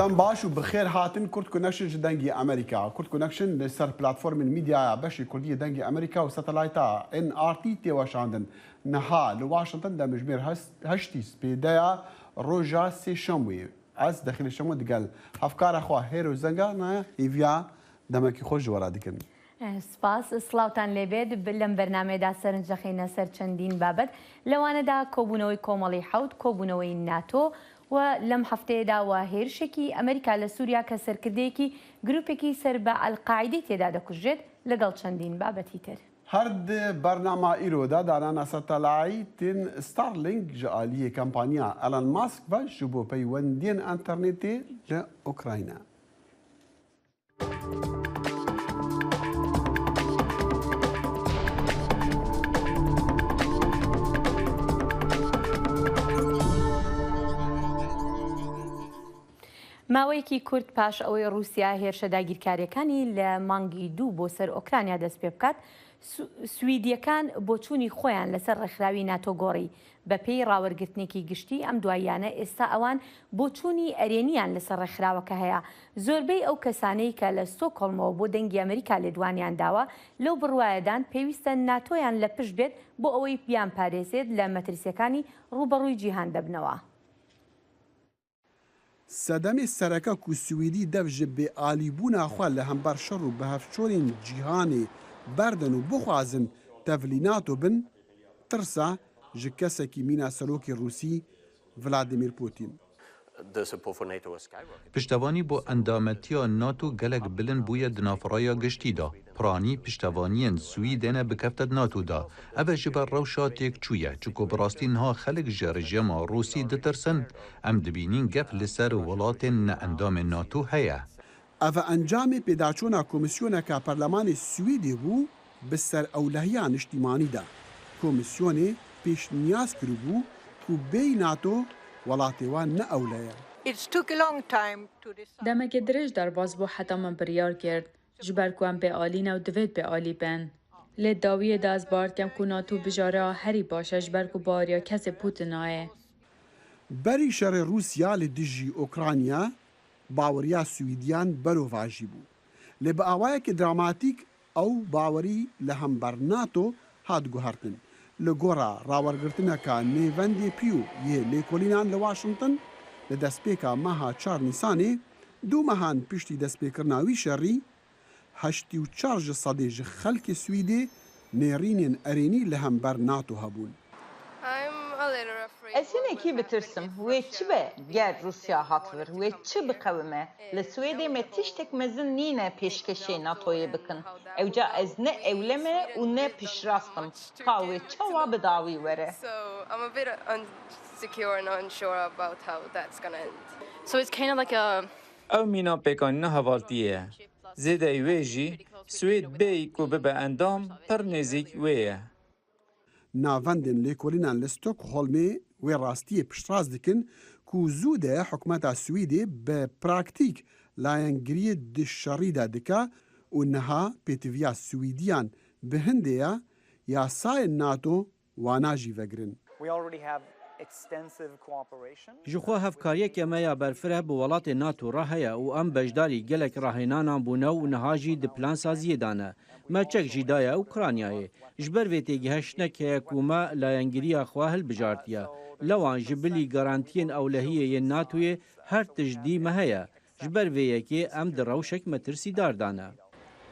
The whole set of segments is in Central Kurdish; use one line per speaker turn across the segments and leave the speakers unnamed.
Dem baş û bi xêr hatin Kurd Connection ji Dengê Amerîka. Kurd Connection li ser platformên mîdyaya beşê kurdî yê Dengê Amerîka û satelayta NRT tê weşandin. Niha li Washington demijmêr heştî spêdeya roja sêşemwê. Ez Dexîlê Şemo digel hevkara xwe Hêro Zenga ne hêviya demekî xweş ji we re dikin.
Spas, sڵاوتان لێبێت، لەم بەرنامەیەدا سەرنج دەخەینە سەر چەندین بابەت، لەوانەدا کۆبوونەوەی کۆمەڵی حەوت، کۆبوونەوەی ناتۆ و لەم هەفتەیەدا و هێرشێکی ئەمریکا لە سوریا کە سەرکردەیەکی گروپێکی سەر بە ئەلقاعیدەی تێدا دەکوژرێت، لەگەڵ چەندین بابەتی تر.
هەر di bernama îro de danana satelaytên Starlink ji aliyê kampanya Elon Musk ve ji bo peywendiyên enternetê li Ukrayna.
ماوەیەکی کورت پاش ئەوەی ڕووسیا هێرشە داگیرکارییەکانی لە مانگی دوو بۆ سەر ئۆکرانیا دەستپێبکات، سویدییەکان بۆچوونی خۆیان لەسەر ڕێکخراوی ناتۆ گۆڕی. بەپێی ڕاوەرگرتنێکی گشتی ئەم دواییانە ئێستا ئەوان بۆچوونی ئەرێنییان لەسەر ڕێکخراوەکە هەیە. زۆربەی ئەو کەسانەی کە لە ستۆکهۆڵمەوە بۆ دەنگی ئەمریکا لێدوانیان داوە لەو بڕوایەدان پێویستە ناتۆیان لە پشت بێت بۆ ئەوەی بیانپارێزێت لە مەترسییەکانی ڕووبەڕووی جیهان دەبنەوە.
Sedemê sereke ku Swêdî dev ji bêalîbûna xwe li hember şer û bihevçûnên cîhanê berdin û bixwazin tevlî NATO bin, tirsa ji kesekî mîna serokê Rûsî Vladimir Putin.
Piştevanî bo endametiya NATO gelek bilind bûye di nav raya giştî de. Piranî piştevaniyên Swîdê ne bikevte di NATO de. Ev e ji ber rewşa têkçûye, çiko bi rastî niha xelk ji rejîma Rûsî ditirsin. Em dibînîn gef li ser welatên ne endamên NATO heye.
Ev encamê pêdaçûna komîsyoneke Perlemanê Swîdê bû bi ser ewlehiya niştîmanî de. Komîsyonê pêşniyaz kiribû ku bêyî NATO welatê wan ne ewle ye.
Demeke dirêj derbas bû heta min biryar kir. Ji ber ku em bêalî ne û divêt bêalî bin. Lê dawiyê de ez bawer dikim ku NATO bijareya herî baş e ji ber ku baweriya kesê Putin nayê.
Berî şerê Rûsya li dijî Ûkrayna baweriya Swîdiyan berovajî bû. Lê bi awayekî dramatîk ew bawerî li hember NATO hat guhertin. Li gora rawergirtineka nêvendê Pew yê lêkolînan li Washington li destpêka meha çar Nîsanê, du mehan piştî destpêkirina wî şerî, 84 ji sedê ji xelkê Swîdê nêrînên erênî li hember NATO hebûn.
Ez hinekî bitirsim, wê çi be ger Rûsya hat vir, wê çi biqewime? Li Swêdê me tiştek mezin nîne pêşkeşê NATOyê bikin. Ewca ez ne ewle me û ne piştrast im ka wê çawa bi dawî were.
Ew mîna pêkanîna hevaltiyê ye. Zêdeyî wê jî Swêd bêyî ku bibe endam pir nêzîk wê ye.
Navendên lêkolînan li Stockholmê wê rastiyê piştrast dikin ku zû de hikûmeta Swîdê bi praktîk layengiriyê di şerî de dike û niha pêtiviya Swîdiyan bi hindê ye yasayên NATO wana jî vegirin.
Ji xwe hevkariyeke me ya berfireh bi welatê NATO re heye û em beşdarî gelek rahênanan bûne û niha jî di plansaziyê de ne. Me çek jî daye Ukraynayê. Ji ber vê têgihiştinek heye ku me layengiriya xwe hilbijartiye. Lewan ji bilî garantiyên ewlehiyê yên NATOyê her tişt dî me heye. Ji ber vê yekê em di rewşek metirsîdar de ne.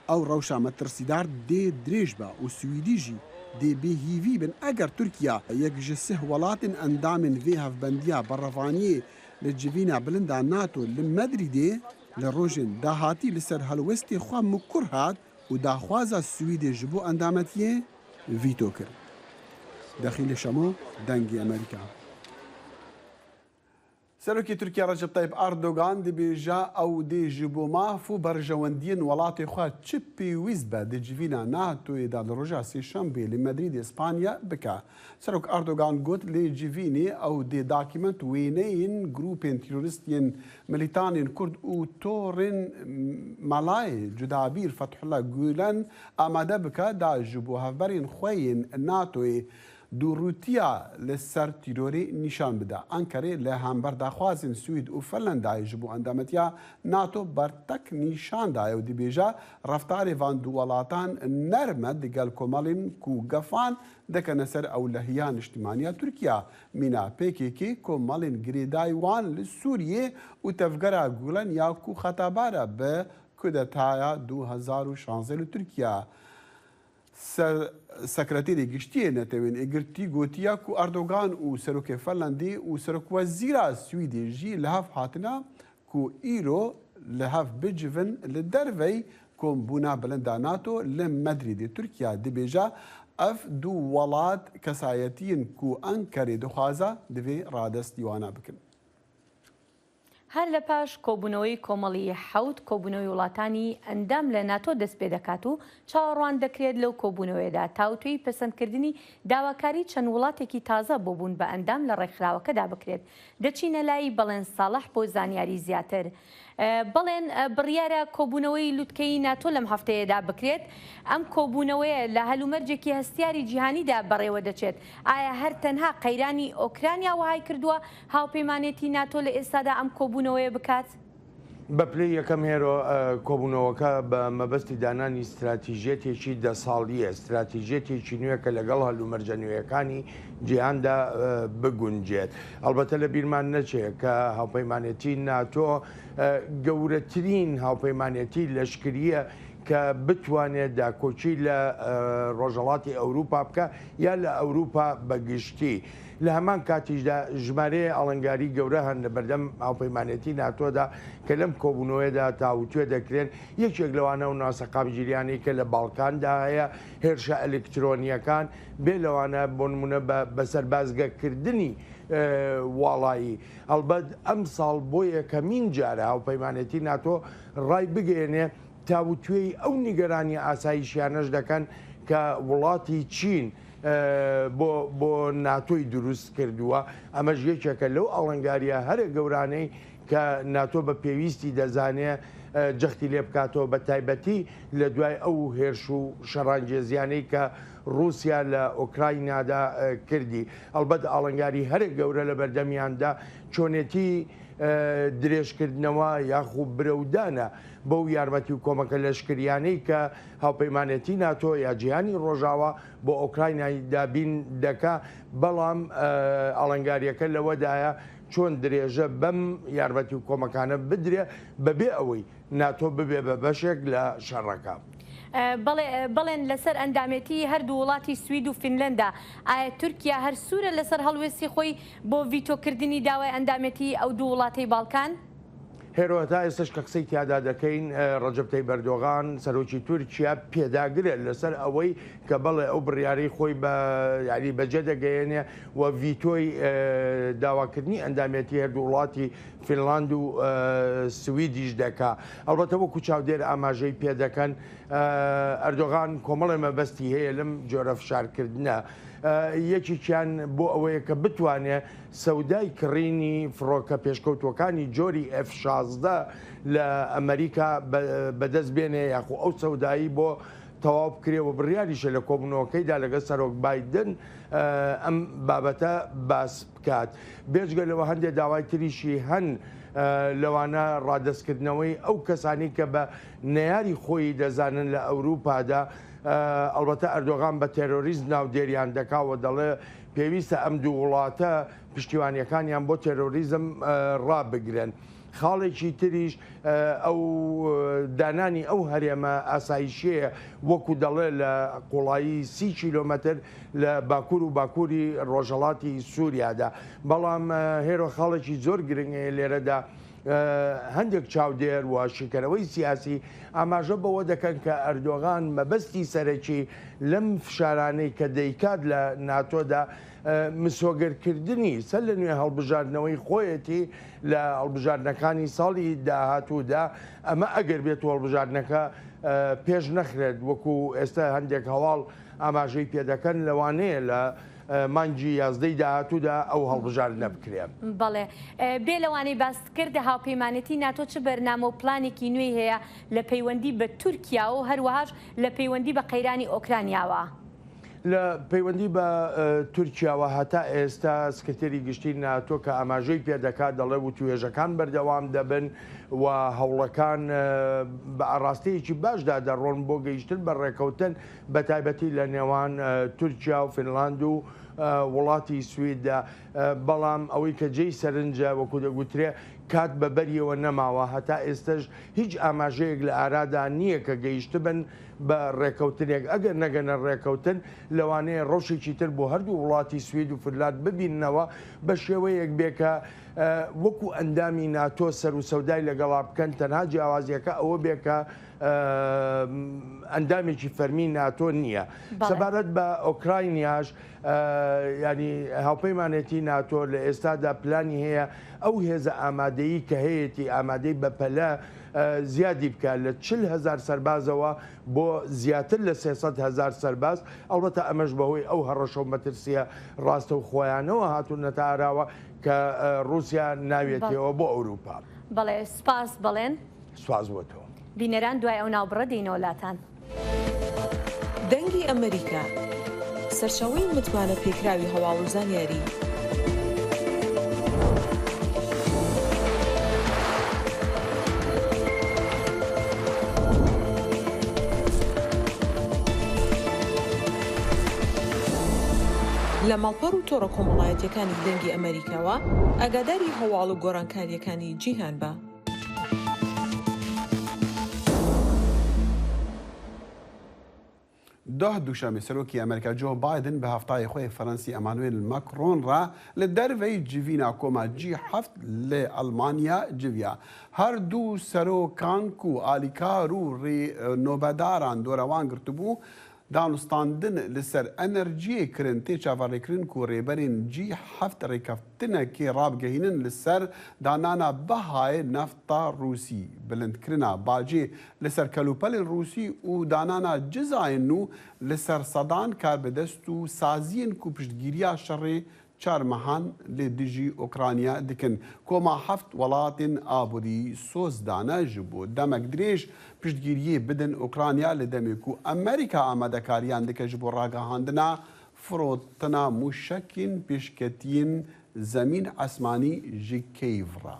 Ew rewşa metirsîdar dê dirêj be û Swîdî jî dê bêhîvî bin eger Tirkiye yek ji sih welatên endamên vê hevbendiya berevaniyê li civîna bilinda NATO li Medrîdê li rojên dahatî li ser helwestê xwe mikur hat û daxwaza Swîdê ji bo endametiyê vîto kir. Dexîlê Şemo, Dengê Amerîka. Serokê Tirkiye Recep Tayyip Erdogan dibêje ew dê ji bo maf û berjewendiyên welatê xwe çi pêwîst be di civîna NATOyê de li roja Sêşembê li Madrîdê Spanya bike. Serok Erdogan got lê civînê ew dê dakîment wêneyên grûpên terorîst yên milîtanên Kurd û torên Melayê cudabîr Fethullah Gulen amade bike da ji bo hevberên xwe yên NATOyê Dûrûtiya li ser tîrorê nîşan bide. Enqerê li hember daxwazên Swîd û Finlandayê ji bo endametiya NATO bertek nîşan daye û dibêje reftarê van du welatan nerm e digel komelên ku gefan dikene ser ewlehiya niştimaniya Tirkiya mîna pkk, komelên girêdayî wan li Sûriyê û tevgera Gulen ya ku xetabar e bi kudetaya 2016 li Tirkiya. Sekreterê Giştî yê Netewên Êgirtî gotiye ku Erdogan û Serokê Finlandê û Serokwezîra Swîdê jî li hev hatine ku îro li hev bicivin li dervey kombûna bilinda NATO li Madrîdê. Tirkiye dibêje ev du welat kesayetiyên ku Enqerê dixwaze divê radestî wana bikin.
هەر لە پاش کۆبوونەوەی کۆمەڵی حەوت، کۆبوونەوەی وڵاتانی ئەندام لە ناتۆ دەستپێدەکات و چاوەڕوان دەکرێت لەو کۆبوونەوەیەدا تاوتوێی پەسەندکردنی داواکاری چەند وڵاتێکی تازە بۆ بوون بە ئەندام لە ڕێکخراوەکەدا بکرێت. دەچینە لای بەڵێن ساڵح بۆ زانیاری زیاتر. بەڵێن، بڕیارە کۆبوونەوەی لوتکەیی ناتۆ لەم هەفتەیەدا بکرێت، ئەم کۆبوونەوەیە لە هەلومەرجێکی هەستیاری جیهانیدا بەڕێوەدەچێت، ئایا هەر تەنها قەیرانی ئۆکرانیا وەهای کردووە هاوپەیمانێتی ناتۆ لە ئێستادا ئەم کۆبوونەوەیە بکات؟
بە پلەی یەکەم هێرۆ، کۆبوونەوەکە بە مەبەستی دانانی ستراتیژیەتێکی دە ساڵییە، ستراتیژیەتێکی نوێ کە لەگەڵ هەلومەرجە نوێیەکانی جیهاندا بگونجێت. ئەڵبەتە لە بیرمان نەچێ کە هاوپەیمانێتی ناتۆ گەورەترین هاوپەیمانێتی لەشکرییە کە بتوانێت داکۆکی لە ڕۆژهەڵاتی ئەوروپا بکا یا لە ئەوروپا بە گشتی. لە هەمان کاتیشدا ژمارەیە ئاڵنگاری گەورە هەن لە بەردەم هاوپەیمانێتی ناتۆدا کە لەم کۆبوونەوەیەدا تاوتوێ دەکرێن، یەکێک لەوانە ئەو ناسەقامگیریانەی کە لە باڵکاندا هەیە، هێرشە ئەلکترۆنییەکان، بێ لەوانە بۆ نموونە بە بەسەربازگەکردنی واڵایی. هەڵبەت ئەمساڵ بۆ یەکەمین جارە هاوپەیمانێتی ناتۆ ڕایبگەیەنێ تاوتوێی ئەو نیگەرانییە ئاسایشیانەش دەکەن کە وڵاتی چین بۆ بۆ ناتۆی دروست کردووە، ئەمەش یەکێکە لەو ئاڵنگارییە هەرە گەورانەی کە ناتۆ بە پێویستی دەزانێ جەختی لێ بکاتەوە بە تایبەتی لە دوای ئەو هێرش و شەڕانگێزیانەی کە ڕووسیا لە ئۆکراینادا کردی. ئەڵبەت ئاڵنگاری هەرە گەورە لە بەردەمیاندا چۆنێتی درێژکردنەوە یاخو برەودانە بەو یارمەتی و کۆمەکە لەشکریانەی کە هاوپەیمانێتی ناتۆ یا جیهانی ڕۆژاوا بۆ ئۆکراینای دابین دەکا، بەڵام ئاڵنگارییەکە لەوەدایە چۆن درێژە بەم یارمەتی و کۆمەکانە بدرێ بەبێ ئەوەی ناتۆ ببێ بە بەشێک لە شەڕەکە.
بەڵێ بەڵێن لەسەر ئەندامێتی هەردوو وڵاتی سوید و فینلەندا، ئایا تورکیا هەر سوورە لەسەر هەڵوێستی خۆی بۆ ڤیتۆکردنی داوای ئەندامێتی ئەو دوو وڵاتەی باڵکان؟
هێرۆ هەتا ئێستەش کە قسەی تیادا دەکەین ڕەجەب تەیب ئەردۆغان سەرۆکی تورکیا پێداگرە لەسەر ئەوەی کە بەڵێ ئەو بڕیارەی خۆی بە یاری بەجێ دەگەیەنێ و ڤیتۆی داواکردنی ئەندامێتی هەردوو وڵاتی فینلاند و سویدیش دەکا. ئەڵبەتە وەکو چاودێر ئاماژەی پێدەکەن ئەردۆغان کۆمەڵێ مەبەستی هەیە لەم جۆرە فشارکردنە یەکێکیان بۆ ئەوەیە کە بتوانێ سەودای کڕینی فڕۆکە پێشکەوتووەکانی جۆری ئێف 16 لە ئەمریکا بەدەست بێنێ یاخۆ ئەو سەودایی بۆ تەواو بکرێ و بڕیاریشە لە کۆبوونەوەکەیدا لەگەڵ سەرۆک بایدن ئەم بابەتە باس بکات. بێجگە لەوە هەندێک داوای تریشی هەن لەوانە ڕادەستکردنەوەی ئەو کەسانی کە بە نەیاری خۆی دەزانن لە ئەوروپادا، ئەڵبەتە ئەردۆغان بە تێرۆریست ناودێریان دەکا و دەڵێ پێویستە ئەم دوو وڵاتە پشتیوانیەکانیان بۆ تێرۆریزم ڕابگرن. خاڵێکی تریش ئەو دانانی ئەو هەرێمە ئاسایشیەیە وەکو دەڵێ لە قوڵایی 30 کیلۆمەتر لە باکوور و باکووری ڕۆژهەڵاتی سووریادا. بەڵام هێرۆ خاڵێکی زۆر گرنگ هەیە لێرەدا. هەندێک چاودێر و شیکەرەوەی سیاسی ئاماژە بەوە دەکەن کە ئەردۆغان مەبەستی سەرەکی لەم فشارانەی کە دەیکات لە ناتۆدا مسۆگەرکردنی سەر لە نوێ هەڵبژاردنەوەی خۆیەتی لە هەڵبژاردنەکانی ساڵی داهاتوودا، ئەمە ئەگەر بێت و هەڵبژاردنەکە پێش نەخرێت وەکو ئێستا هەندێک هەواڵ ئاماژەی پێدەکەن لەوانەیە لە مانگی یازدەی داهاتوودا ئەو هەڵبژاردنە بکرێ.
بەڵێ. بێ لەوانەی باست کرد، هاوپەیمانێتی ناتۆ چ بەرنامە و پلانێکی نوێی هەیە لە پەیوەندی بە تورکیاوە و هەروەهاش لە پەیوەندی بە قەیرانی ئۆکرانیاوە؟
لە پەیوەندی بە تورکیاوە هەتا ئێستا سکرتێری گشتی ناتۆ کە ئاماژەی پێ دەکات دەڵێ وتوێژەکان بەردەوام دەبن و هەوڵەکان بە ئاڕاستەیەکی باشدا دەڕۆن بۆ گەیشتن بە ڕێکەوتن بەتایبەتی لە نێوان تورکیا و فینلاند و وڵاتی سویددا، بەڵام ئەوەی کە جێی سەرنجە وەکو دەگوترێ کات بە بەریەوە نەماوە، هەتا ئێستەش هیچ ئاماژەیەک لە ئارادا نییە کە گەیشتبن بە ڕێکەوتنێک، ئەگەر نەگەنە ڕێکەوتن لەوانەیە ڕەوشێکی تر بۆ هەردوو وڵاتی سوید و فنلاند ببیننەوە بە شێوەیەک بێ کە وەکو ئەندامی ناتۆ سەروسەودای لەگەڵا بکەن، تەنها جیاوازیەکە ئەوە بێ کە ئەندامێکی فەرمی ناتۆ نییە. سەبارەت بە ئۆکراینیاش ینی هاوپەیمانێتی ناتۆ لە ئێستادا پلانی هەیە ئەو هێزە ئامادەیی کە هەیەتی ئامادەی بەپەلە زیادی بکە لە 40 هزار سەربازەوە بۆ زیاتر لە 300 هزار سەرباز ئەڵبەتە ئەمەش بەهۆی ئەو هەڕەشە و مەترسیە ڕاستەوخۆیانەوە هاتوونەتە ئاراوە کە ڕووسیا ناوێتیەوە بۆ ئەوروپا.
بەڵێ سوپاس بەڵێن.
سوپاس بۆ تۆ.
بینەران دوای ئەو ناوبڕە دێینەوە لاتان.
دەنگی ئەمەریکا، سەرچاوەی متمانە پێکراوی هەواڵ و زانیاری. لە ماڵپەڕ و تۆڕە کۆمەڵایەتیەکانی دەنگی ئەمەریکاوە ئاگاداری هەواڵ و گۆڕانکاریەکانی جیهان بە.
دۆه دووشەممە سەرۆکی ئەمریکا جۆ بایدن بە هاوتای خۆی فەرەنسی ئەمانوێل ماکرۆن ڕا لە دەرڤەی جڤینا کۆما جی هەفت لە ئەڵمانیا جڤیا. هەردوو سەرۆکان کو ئالیکار و نۆبەداران دۆرەوان گرتبوو دانوستاندن li ser enerjiyê kirin tê çaverêkirin ku rêberên G heft rêkeftinekê rabigehînin li ser danana bihayê nefta Rûsî, bilindkirina bacê li ser kelûpelên Rûsî û danana cizayên nû li ser sedan karbidest û saziyên ku piştgîriya şerê çar mehan li dijî Okranya dikin. Koma heft welatên aborî soz dane ji bo demek dirêj piştgiriyê bidin Okranya li demê ku Amerîka amadekariyan dike ji bo ragihandina firotina mûşekên pêşketiyên zemîn esmanî ji Kîev re.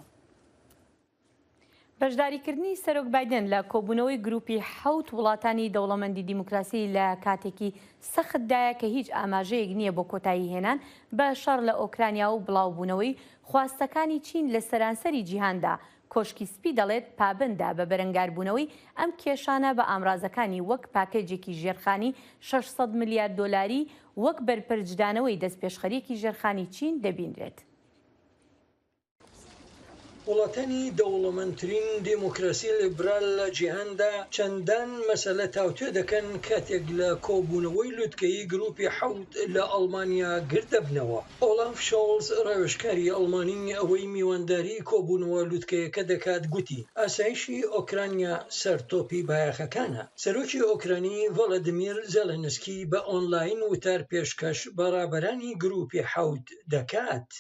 بەشداریکردنی سەرۆک بایدن لە کۆبوونەوەی گروپی حەوت وڵاتانی دەوڵەمەندی دیموکراسی لە کاتێکی سەختدایە کە هیچ ئاماژەیەک نییە بۆ کۆتایی هێنان بە شەڕ لە ئۆکرانیا و بڵاوبوونەوەی خواستەکانی چین لە سەرانسەری جیهاندا. کۆشکی سپی دەڵێت پابەندە بە بەرەنگاربوونەوەی ئەم کێشانە بە ئامرازەکانی وەک پاکێجێکی ژێرخانی 600 ملیار دۆلاری وەک بەرپەرچدانەوەی دەستپێشخەرییەکی ژێرخانی چین دەبینرێت.
وڵاتانی دەوڵەمەندترین دێموکراسی لیبرال لە جیهاندا چەندان مەسەلە تاوتوێ دەکەن کاتێک لە کۆبوونەوەی لوتکەیی گروپی حەوت لە ئەڵمانیا گرد دەبنەوە. ئۆلاف شۆڵز ڕاوێژکاری ئەڵمانی ئەوەی میوانداری کۆبوونەوە لوتکەیەکە دەکات گوتی ئاسایشی ئۆکرانیا سەر تۆپی بایەخەکانە. سەرۆکی ئۆکرانی ڤۆلۆدیمیر زێلێنسکی بە ئۆنلاین وتار پێشکەش بە ڕابەرانی گروپی حەوت دەکات.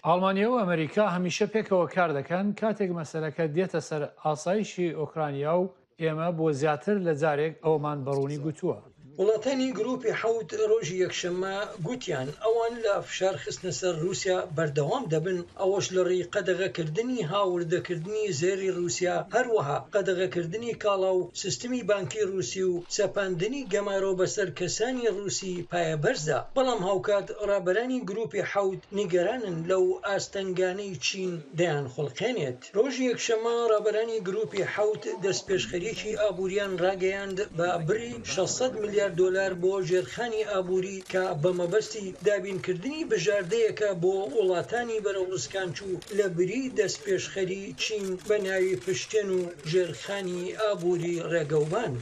ئاڵمانیا و ئەمەریکا هەمیشە پێکەوە کار دەکەن کاتێک مەسەلەکە دێتە سەر ئاسایشی ئۆکرانیا و ئێمە بۆ زیاتر لە جارێک ئەوەمان بە ڕوونی گوتووە.
وڵاتانی گروپی حەوت ڕۆژی یەکشەممە گوتیان ئەوان لە فشار خستنە سەر ڕووسیا بەردەوام دەبن، ئەوەش لە ڕێی قەدەغەکردنی هاوردەکردنی زێڕی ڕووسیا، هەروەها قەدەغەکردنی کاڵا و سیستمی بانکی ڕووسی و سەپاندنی گەمارۆ بەسەر کەسانی ڕووسی پایەبەرزدا، بەڵام هاوکات ڕابەرانی گروپی حەوت نیگەرانن لەو ئاستەنگانەی چین دەیانخوڵقێنێت. ڕۆژی یەکشەممە ڕابەرانی گروپی حەوت دەستپێشخەرییەکی ئابووریان ڕاگەیاند بە بڕی 600 ملیار. ملیار دۆلار بۆ ژێرخانی ئابووری کە بە مەبەستی دابینکردنی بژاردەیەکە بۆ وڵاتانی بەرەو ڕسکانچوو لە بری دەستپێشخەری چین بە ناوی پشتێن و ژێرخانی ئابووری ڕێگەوبان.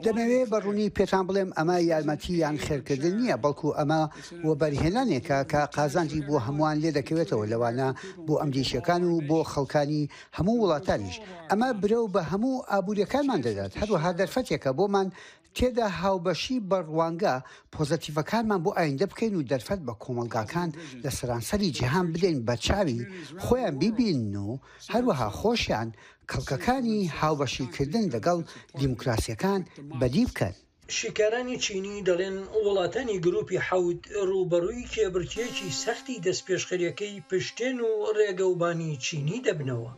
دەمەوێ بە ڕوونی پێتان بڵێم ئەمە یارمەتی یان خێرکردن نییە، بەڵکو ئەمە وەبەرهێنانێکە کە قازانجی بۆ هەمووان لێدەکەوێتەوە، لەوانە بۆ ئەمریکییەکان و بۆ خەڵکانی هەموو وڵاتانیش. ئەمە برەو بە هەموو ئابوورییەکانمان دەدات، هەروەها دەرفەتێکە بۆمان تێدا هاوبەشی بە ڕوانگە پۆزەتیڤەکانمان بۆ ئایندە بکەین و دەرفەت بە کۆمەڵگاکان لە سەرانسەری جیهان بدەین بە چاوی خۆیان بیبینن و هەروەها خۆشیان کەڵکەکانی هاوبەشیکردن لەگەڵ دیموکراسییەکان بەدی بکەن.
شیکارانی چینی دەڵێن وڵاتانی گروپی حەوت ڕووبەڕووی کێبڕکێیەکی سەختی دەستپێشخەرییەکەی پشتێن و ڕێگەوبانی چینی دەبنەوە.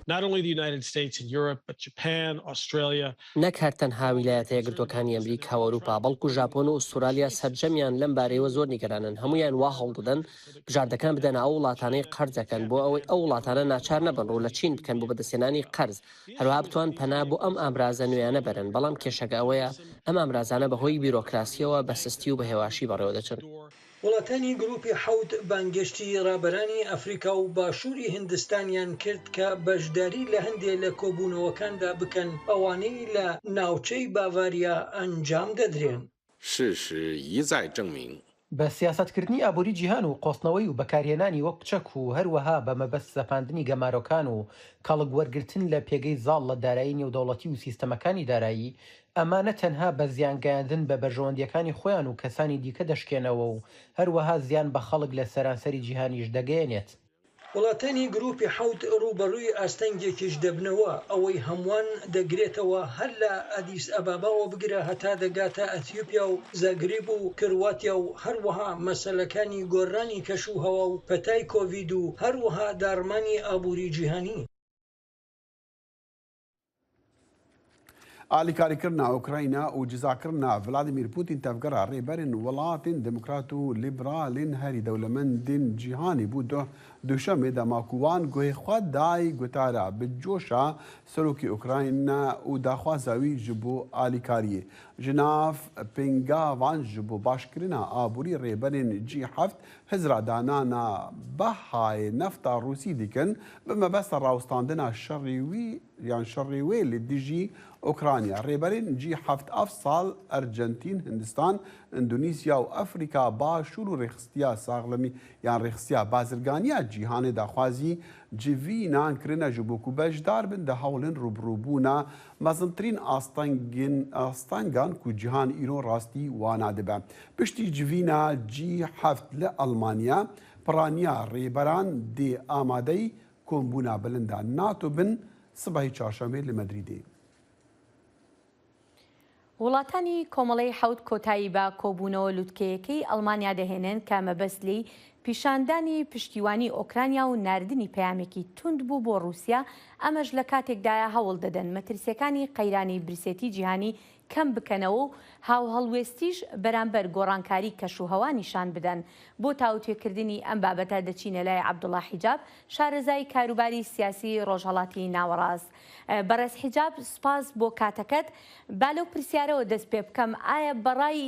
نەک هەر تەنها ویلایەتە یەکگرتووەکانی ئەمریکا و ئەوروپا، بەڵکو ژاپۆن و ئوستورالیا سەرجەمیان لەم بارەیەوە زۆر نیگەرانن، هەموویان وا هەوڵدەدەن بژاردەکان بدەنە ئەو وڵاتانەی قەرز دەکەن بۆ ئەوەی ئەو وڵاتانە ناچار نەبن ڕوو لە چین بکەن بۆ بەدەستهێنانی قەرز، هەروەها بتوان پەنا بۆ ئەم ئامرازە نوێیانە بەرن، بەڵام کێشەکە ئەوەیە ئەم ئامرازانە بەهۆی بیرۆکراسییەوە بە سستی و بە هێواشی بەڕێوەدەچن.
وڵاتانی گروپی حەوت بانگێشتی ڕابەرانی ئەفریکا و باشووری هیندستانیان کرد کە بەشداری لە هەندێ لە کۆبوونەوەکاندا بکەن ئەوانەی لە ناوچەی باڤاریا ئەنجام دەدرێن.
بە سیاسەتکردنی ئابووری جیهان و قۆستنەوەی و بەکارهێنانی وەک چەک و هەروەها بە مەبەست سەپاندنی گەمارۆکان و کەڵک وەرگرتن لە پێگەی زاڵ لە دارایی نێودەوڵەتی و سیستەمەکانی دارایی، ئەمە نە تەنها بە زیان گەیاندن بە بەرژەوەندییەکانی خۆیان و کەسانی دیکە دەشکێنەوە و هەروەها زیان بە خەڵک لە سەرانسەری جیهانیش دەگەیەنێت.
وڵاتانی گروپی حەوت ڕووبەڕووی ئاستەنگێکیش دەبنەوە، ئەوەی هەمووان دەگرێتەوە هەر لە ئەدیس ئەباباوە بگرە هەتا دەگاتە ئەتیوپیا و زاگریب و کرواتیا و هەروەها مەسەلەکانی گۆررانی کەش و هەوا و پەتای کۆڤید و هەروەها داڕمانی ئابووری جیهانی.
Alîkarîkirina Ukrayna û cizakirina Vladimir Putin tevgera rêberên welatên demokrat û lîberalên herî dewlemendên cîhanê bû duh Duşemê dema ku wan guhê xwe day gotara bi coşa Serokê Ukrayna û daxwaza wî ji bo alîkariyê. Ji nav pêngavan ji bo başkirina aborî rêberên G7 hizra danana bihayê nefta Rûsî dikin bi mebesta rawestandina şerê wî yan şerê wê li dijî Ukrayna. Rêberên G7 ev sal Ercentîn, Hindistan, Endonîzya û Afrîka Başûr û Rêxistiya Saxlemî yan Rêxistiya Bazirganiya Cîhanê daxwazî civînan kirine ji bo ku beşdar bin di hewlên rûbirûbûna mezintirîn astengên astengan ku cîhan îro rastî wana dibe. Piştî civîna G7 li Elmanya piraniya rêberan dê amadeyî Kombûna Bilinda NATO bin sibehî çarşemê li Medrîdê.
وڵاتانی کۆمەڵەی حەوت کۆتایی بە کۆبوونەوە لوتکەیەکەی ئەڵمانیا دەهێنن کە مەبەست لێی پیشاندانی پشتیوانی ئۆکرانیا و ناردنی پەیامێکی توند بوو بۆ ڕووسیا، ئەمەش لە کاتێکدایە هەوڵ دەدەن مەترسیەکانی قەیرانی برسێتی جیهانی کەم بکەنەوە و هاوهەڵوێستیش بەرامبەر گۆڕانکاری کەشوهەوا نیشان بدەن. بۆ تاوتوێکردنی ئەم بابەتە دەچینە لای عەبدوڵا حیجاب، شارەزای کاروباری سیاسی ڕۆژهەڵاتی ناوەڕاست. بەڕێز حیجاب سوپاس بۆ کاتەکەت. با لەو پرسیارەوە دەست پێ بکەم، ئایا بەڕای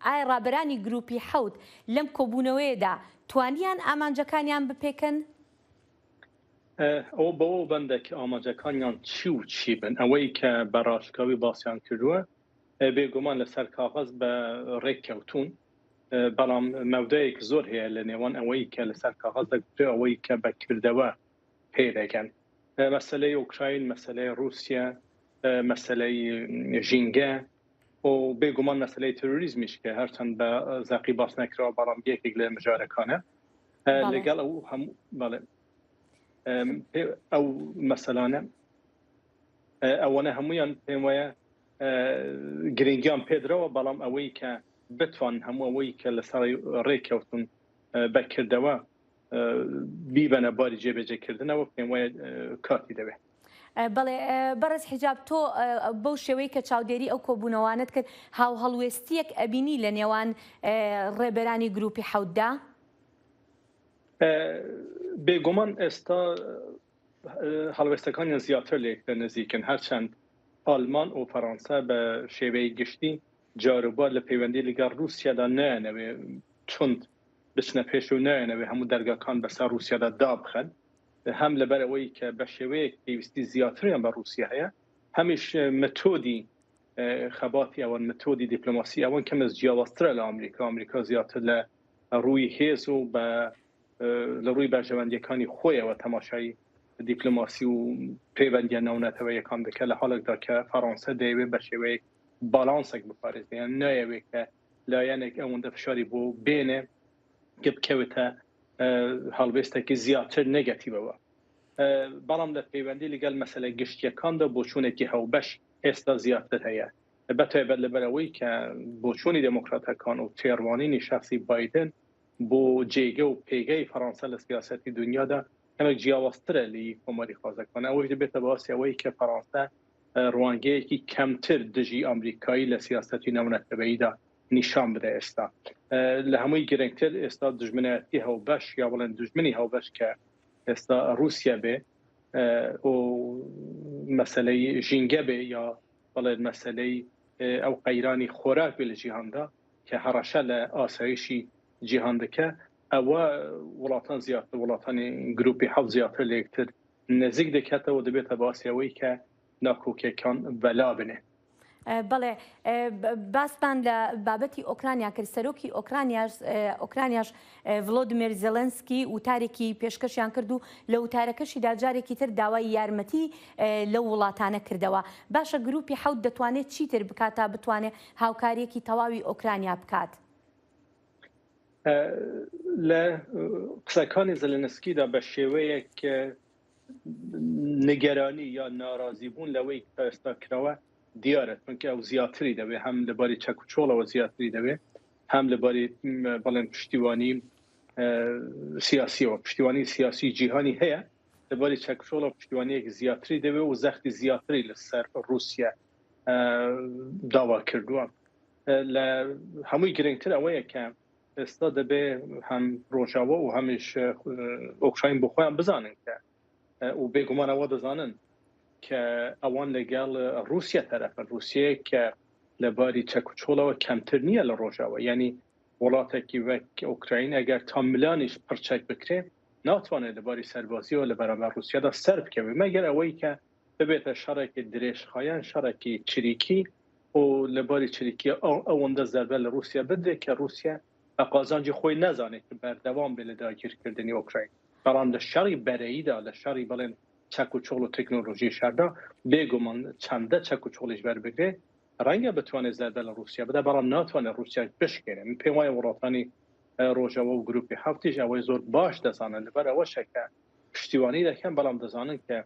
ئایا ڕابەرانی گروپی حەوت لەم کۆبوونەوەیەدا توانیان ئامانجەکانیان بپێکن؟
ئەوە بەوە بەندە کە ئامانجەکانیان چی و چی بن. ئەوەی کە بە ڕاشکاوی باسیان کردووە بێگومان لەسەر کاغەز بە ڕێک کەوتوون، بەڵام مەودایەک زۆر هەیە لە نێوان ئەوەی کە لەسەر کاغەز دەگوترێ ئەوەی کە بە کردەوە پێی دەگەن. مەسەلەی ئۆکراین، مەسەلەی ڕووسیا، مەسەلەی ژینگە و بێگومان مەسەلەی ترۆریزمیش کە هەرچەند بە زەقی باس نەکراوە بەڵام یەکێک لە مژارەکانە. لەگەڵ ئەو هەموو بەڵێ ئەو مەسەلانە ئەوانە هەمویان پێم وایە گرنگیان پێدراوە بەڵام ئەوەی کە بتوان هەموو ئەوەی کە لەسەر ڕێککەوتن بەکردەوە بیبەنە باری جێبەجێکردنەوە پێم وایە کاتی دەوێت.
بەڵێ بەڕێز حیجاب تۆ بەو شێوەی کە چاودێری ئەو کۆبوونەوانەت کرد هاوهەڵوێستیەک ئەبینی لە نێوان ڕێبەرانی گروپی حەوتدا؟
بێگومان ئێستا هەڵوێستەکانیان زیاتر لە یەکتر نزیکن هەرچەند ئالمان و فەرەنسا بە شێوەی گشتی. جاروبار لە پەیوەندی لەگەڵ ڕووسیادا نایانەوێ توند بچنە پێش و نایانەوێ هەموو دەرگاکان بەسەر ڕووسیادا دابخەن، هەم لەبەر ئەوەی کە بە شێوەیەک پێویستی زیاتریان بە ڕووسیا هەیە، هەمیش متۆدی خەباتی ئەوان، متۆدی دیپلۆماسی ئەوان کەمێک جیاوازترە لە ئامریکا. ئامریکا زیاتر لە ڕووی هێز و بە لە ڕووی بەرژەوەندیەکانی خۆیەوە تەماشای دیپلۆماسی و پەیوەندیە ناونەتەوەیەکان دەکات، لە حاڵێکدا کە فەڕانسە دەیەوێت بە شێوەیەک باڵانسێک بپارێزێ، یان نایەوێت کە لایەنێک ئەوەندە فشاری بۆ بێنێ کە بکەوێتە هەڵوێستێکی زیاتر نێگەتیڤەوە. بەڵام لە پەیوەندی لەگەڵ مەسەلە گشتیەکاندا بۆچوونێکی هاوبەش ئێستا زیاتر هەیە، بە تایبەت لەبەر ئەوەی کە بۆچوونی دێموکراتەکان و تێڕوانینی شەخسی بایدن بۆ جێگە و پێگەی فەڕانسە لە سیاسەتی دنیادا کەمێک جیاوازترە لە کۆماری خوازەکان. ئەوەش دەبێتە باسی ئەوەی کە فەڕانسە ڕوانگەیەکی کەمتر دژی ئامریکایی لە سیاسەتی ناونەتەوەییدا نیشان بدە. ئێستا لە هەمووی گرنگتر ئێستا دژمنایەتی هاوبەش یا بڵێن دوژمنی هاوبەش کە ئێستا ڕووسیا بێ و مەسەلەی ژینگە بێ یا بڵێن مەسەلەی ئەو قەیرانی خۆراک بێ لە جیهاندا کە هەڕەشە لە ئاسایشی جیهان دەکە، ئەوە وڵاتان زیاتر وڵاتانی گروپی حەوت زیاتر لە یەکتر نزیک دەکاتەوە، دەبێتە باسی ئەوەی کە ناکۆکیەکان بەلا بنێ.
بەڵێ باسمان لە بابەتی ئۆکرانیا کرد، سەرۆکی ئۆکرانیاش ئۆکرانیاش ڤلۆدیمێر زێلێنسکی وتارێکی پێشکەشیان کرد و لە وتارەکەشیدا جارێکی تر داوای یارمەتی لەو وڵاتانە کردەوە. باشە گروپی حەوت دەتوانێت چیتر بکات تا بتوانێت هاوکارییەکی تەواوی ئۆکرانیا بکات؟
لە قسەکانی زێلێنسکیدا بە شێوەیەک نیگەرانی یا ناڕازیبوون لەوەی تا ئێستا کراوە دیارە، چونکە ئەو زیاتری دەوێت، هەم لەباری چەک و چۆڵەوە زیاتری دەوێت، هەم لەباری بەڵێن پشتیوانی سیاسیەوە، پشتیوانی سیاسی جیهانی هەیە، لەباری چەک و چۆڵەوە پشتیوانیەک زیاتری دەوێت و زەختی زیاتری لەسەر رووسیا داوا کردووە. لە هەمووی گرنگتر ئەوەیە کە ئێستا دەبێ هەم ڕۆژاوا و هەمیش ئۆکراین بۆ خۆیان بزانن کە و بێگومان ئەوە دەزانن کە ئەوان لەگەڵ رووسیا تەرەفن، رووسیەیە کە لە باری چەک و چۆڵەوە کەمتر نییە لە ڕۆژاوا، یعنی وڵاتێکی وەک ئۆکراین ئەگەر تا ملانیش پڕچەک بکرێ ناتوانێت لە باری سەربازیەوە لە بەرامبەر رووسیادا سەر بکەوێت، مەگەر ئەوەی کە ببێتە شەڕێکی درێژخایەن، شەڕێکی چریکی و لە باری چریکی ئەوەندە زەربە لە رووسیا بدرێت کە رووسیا بە قازانجی خۆی نازانێت کە بەردەوام بێت لە داگیرکردنی ئۆکراین. بەڵام لە شەڕی بەرەییدا، لە شەڕی بڵێن چەک و چۆڵ و تەکنۆلۆژی شەردا، بێگومان چەندە چەک و چۆڵیش بەربگرێت ڕەنگە بتوانێت زەربە لە رووسیا بدات، بەڵام ناتوانێت رووسیا بشکێنێت. من پێم وایە وڵاتانی ڕۆژاوا و گروپی حەوتیش ئەوەی زۆر باش دەزانن، لەبەر ئەوەشە کە پشتیوانی دەکەن، بەڵام دەزانن کە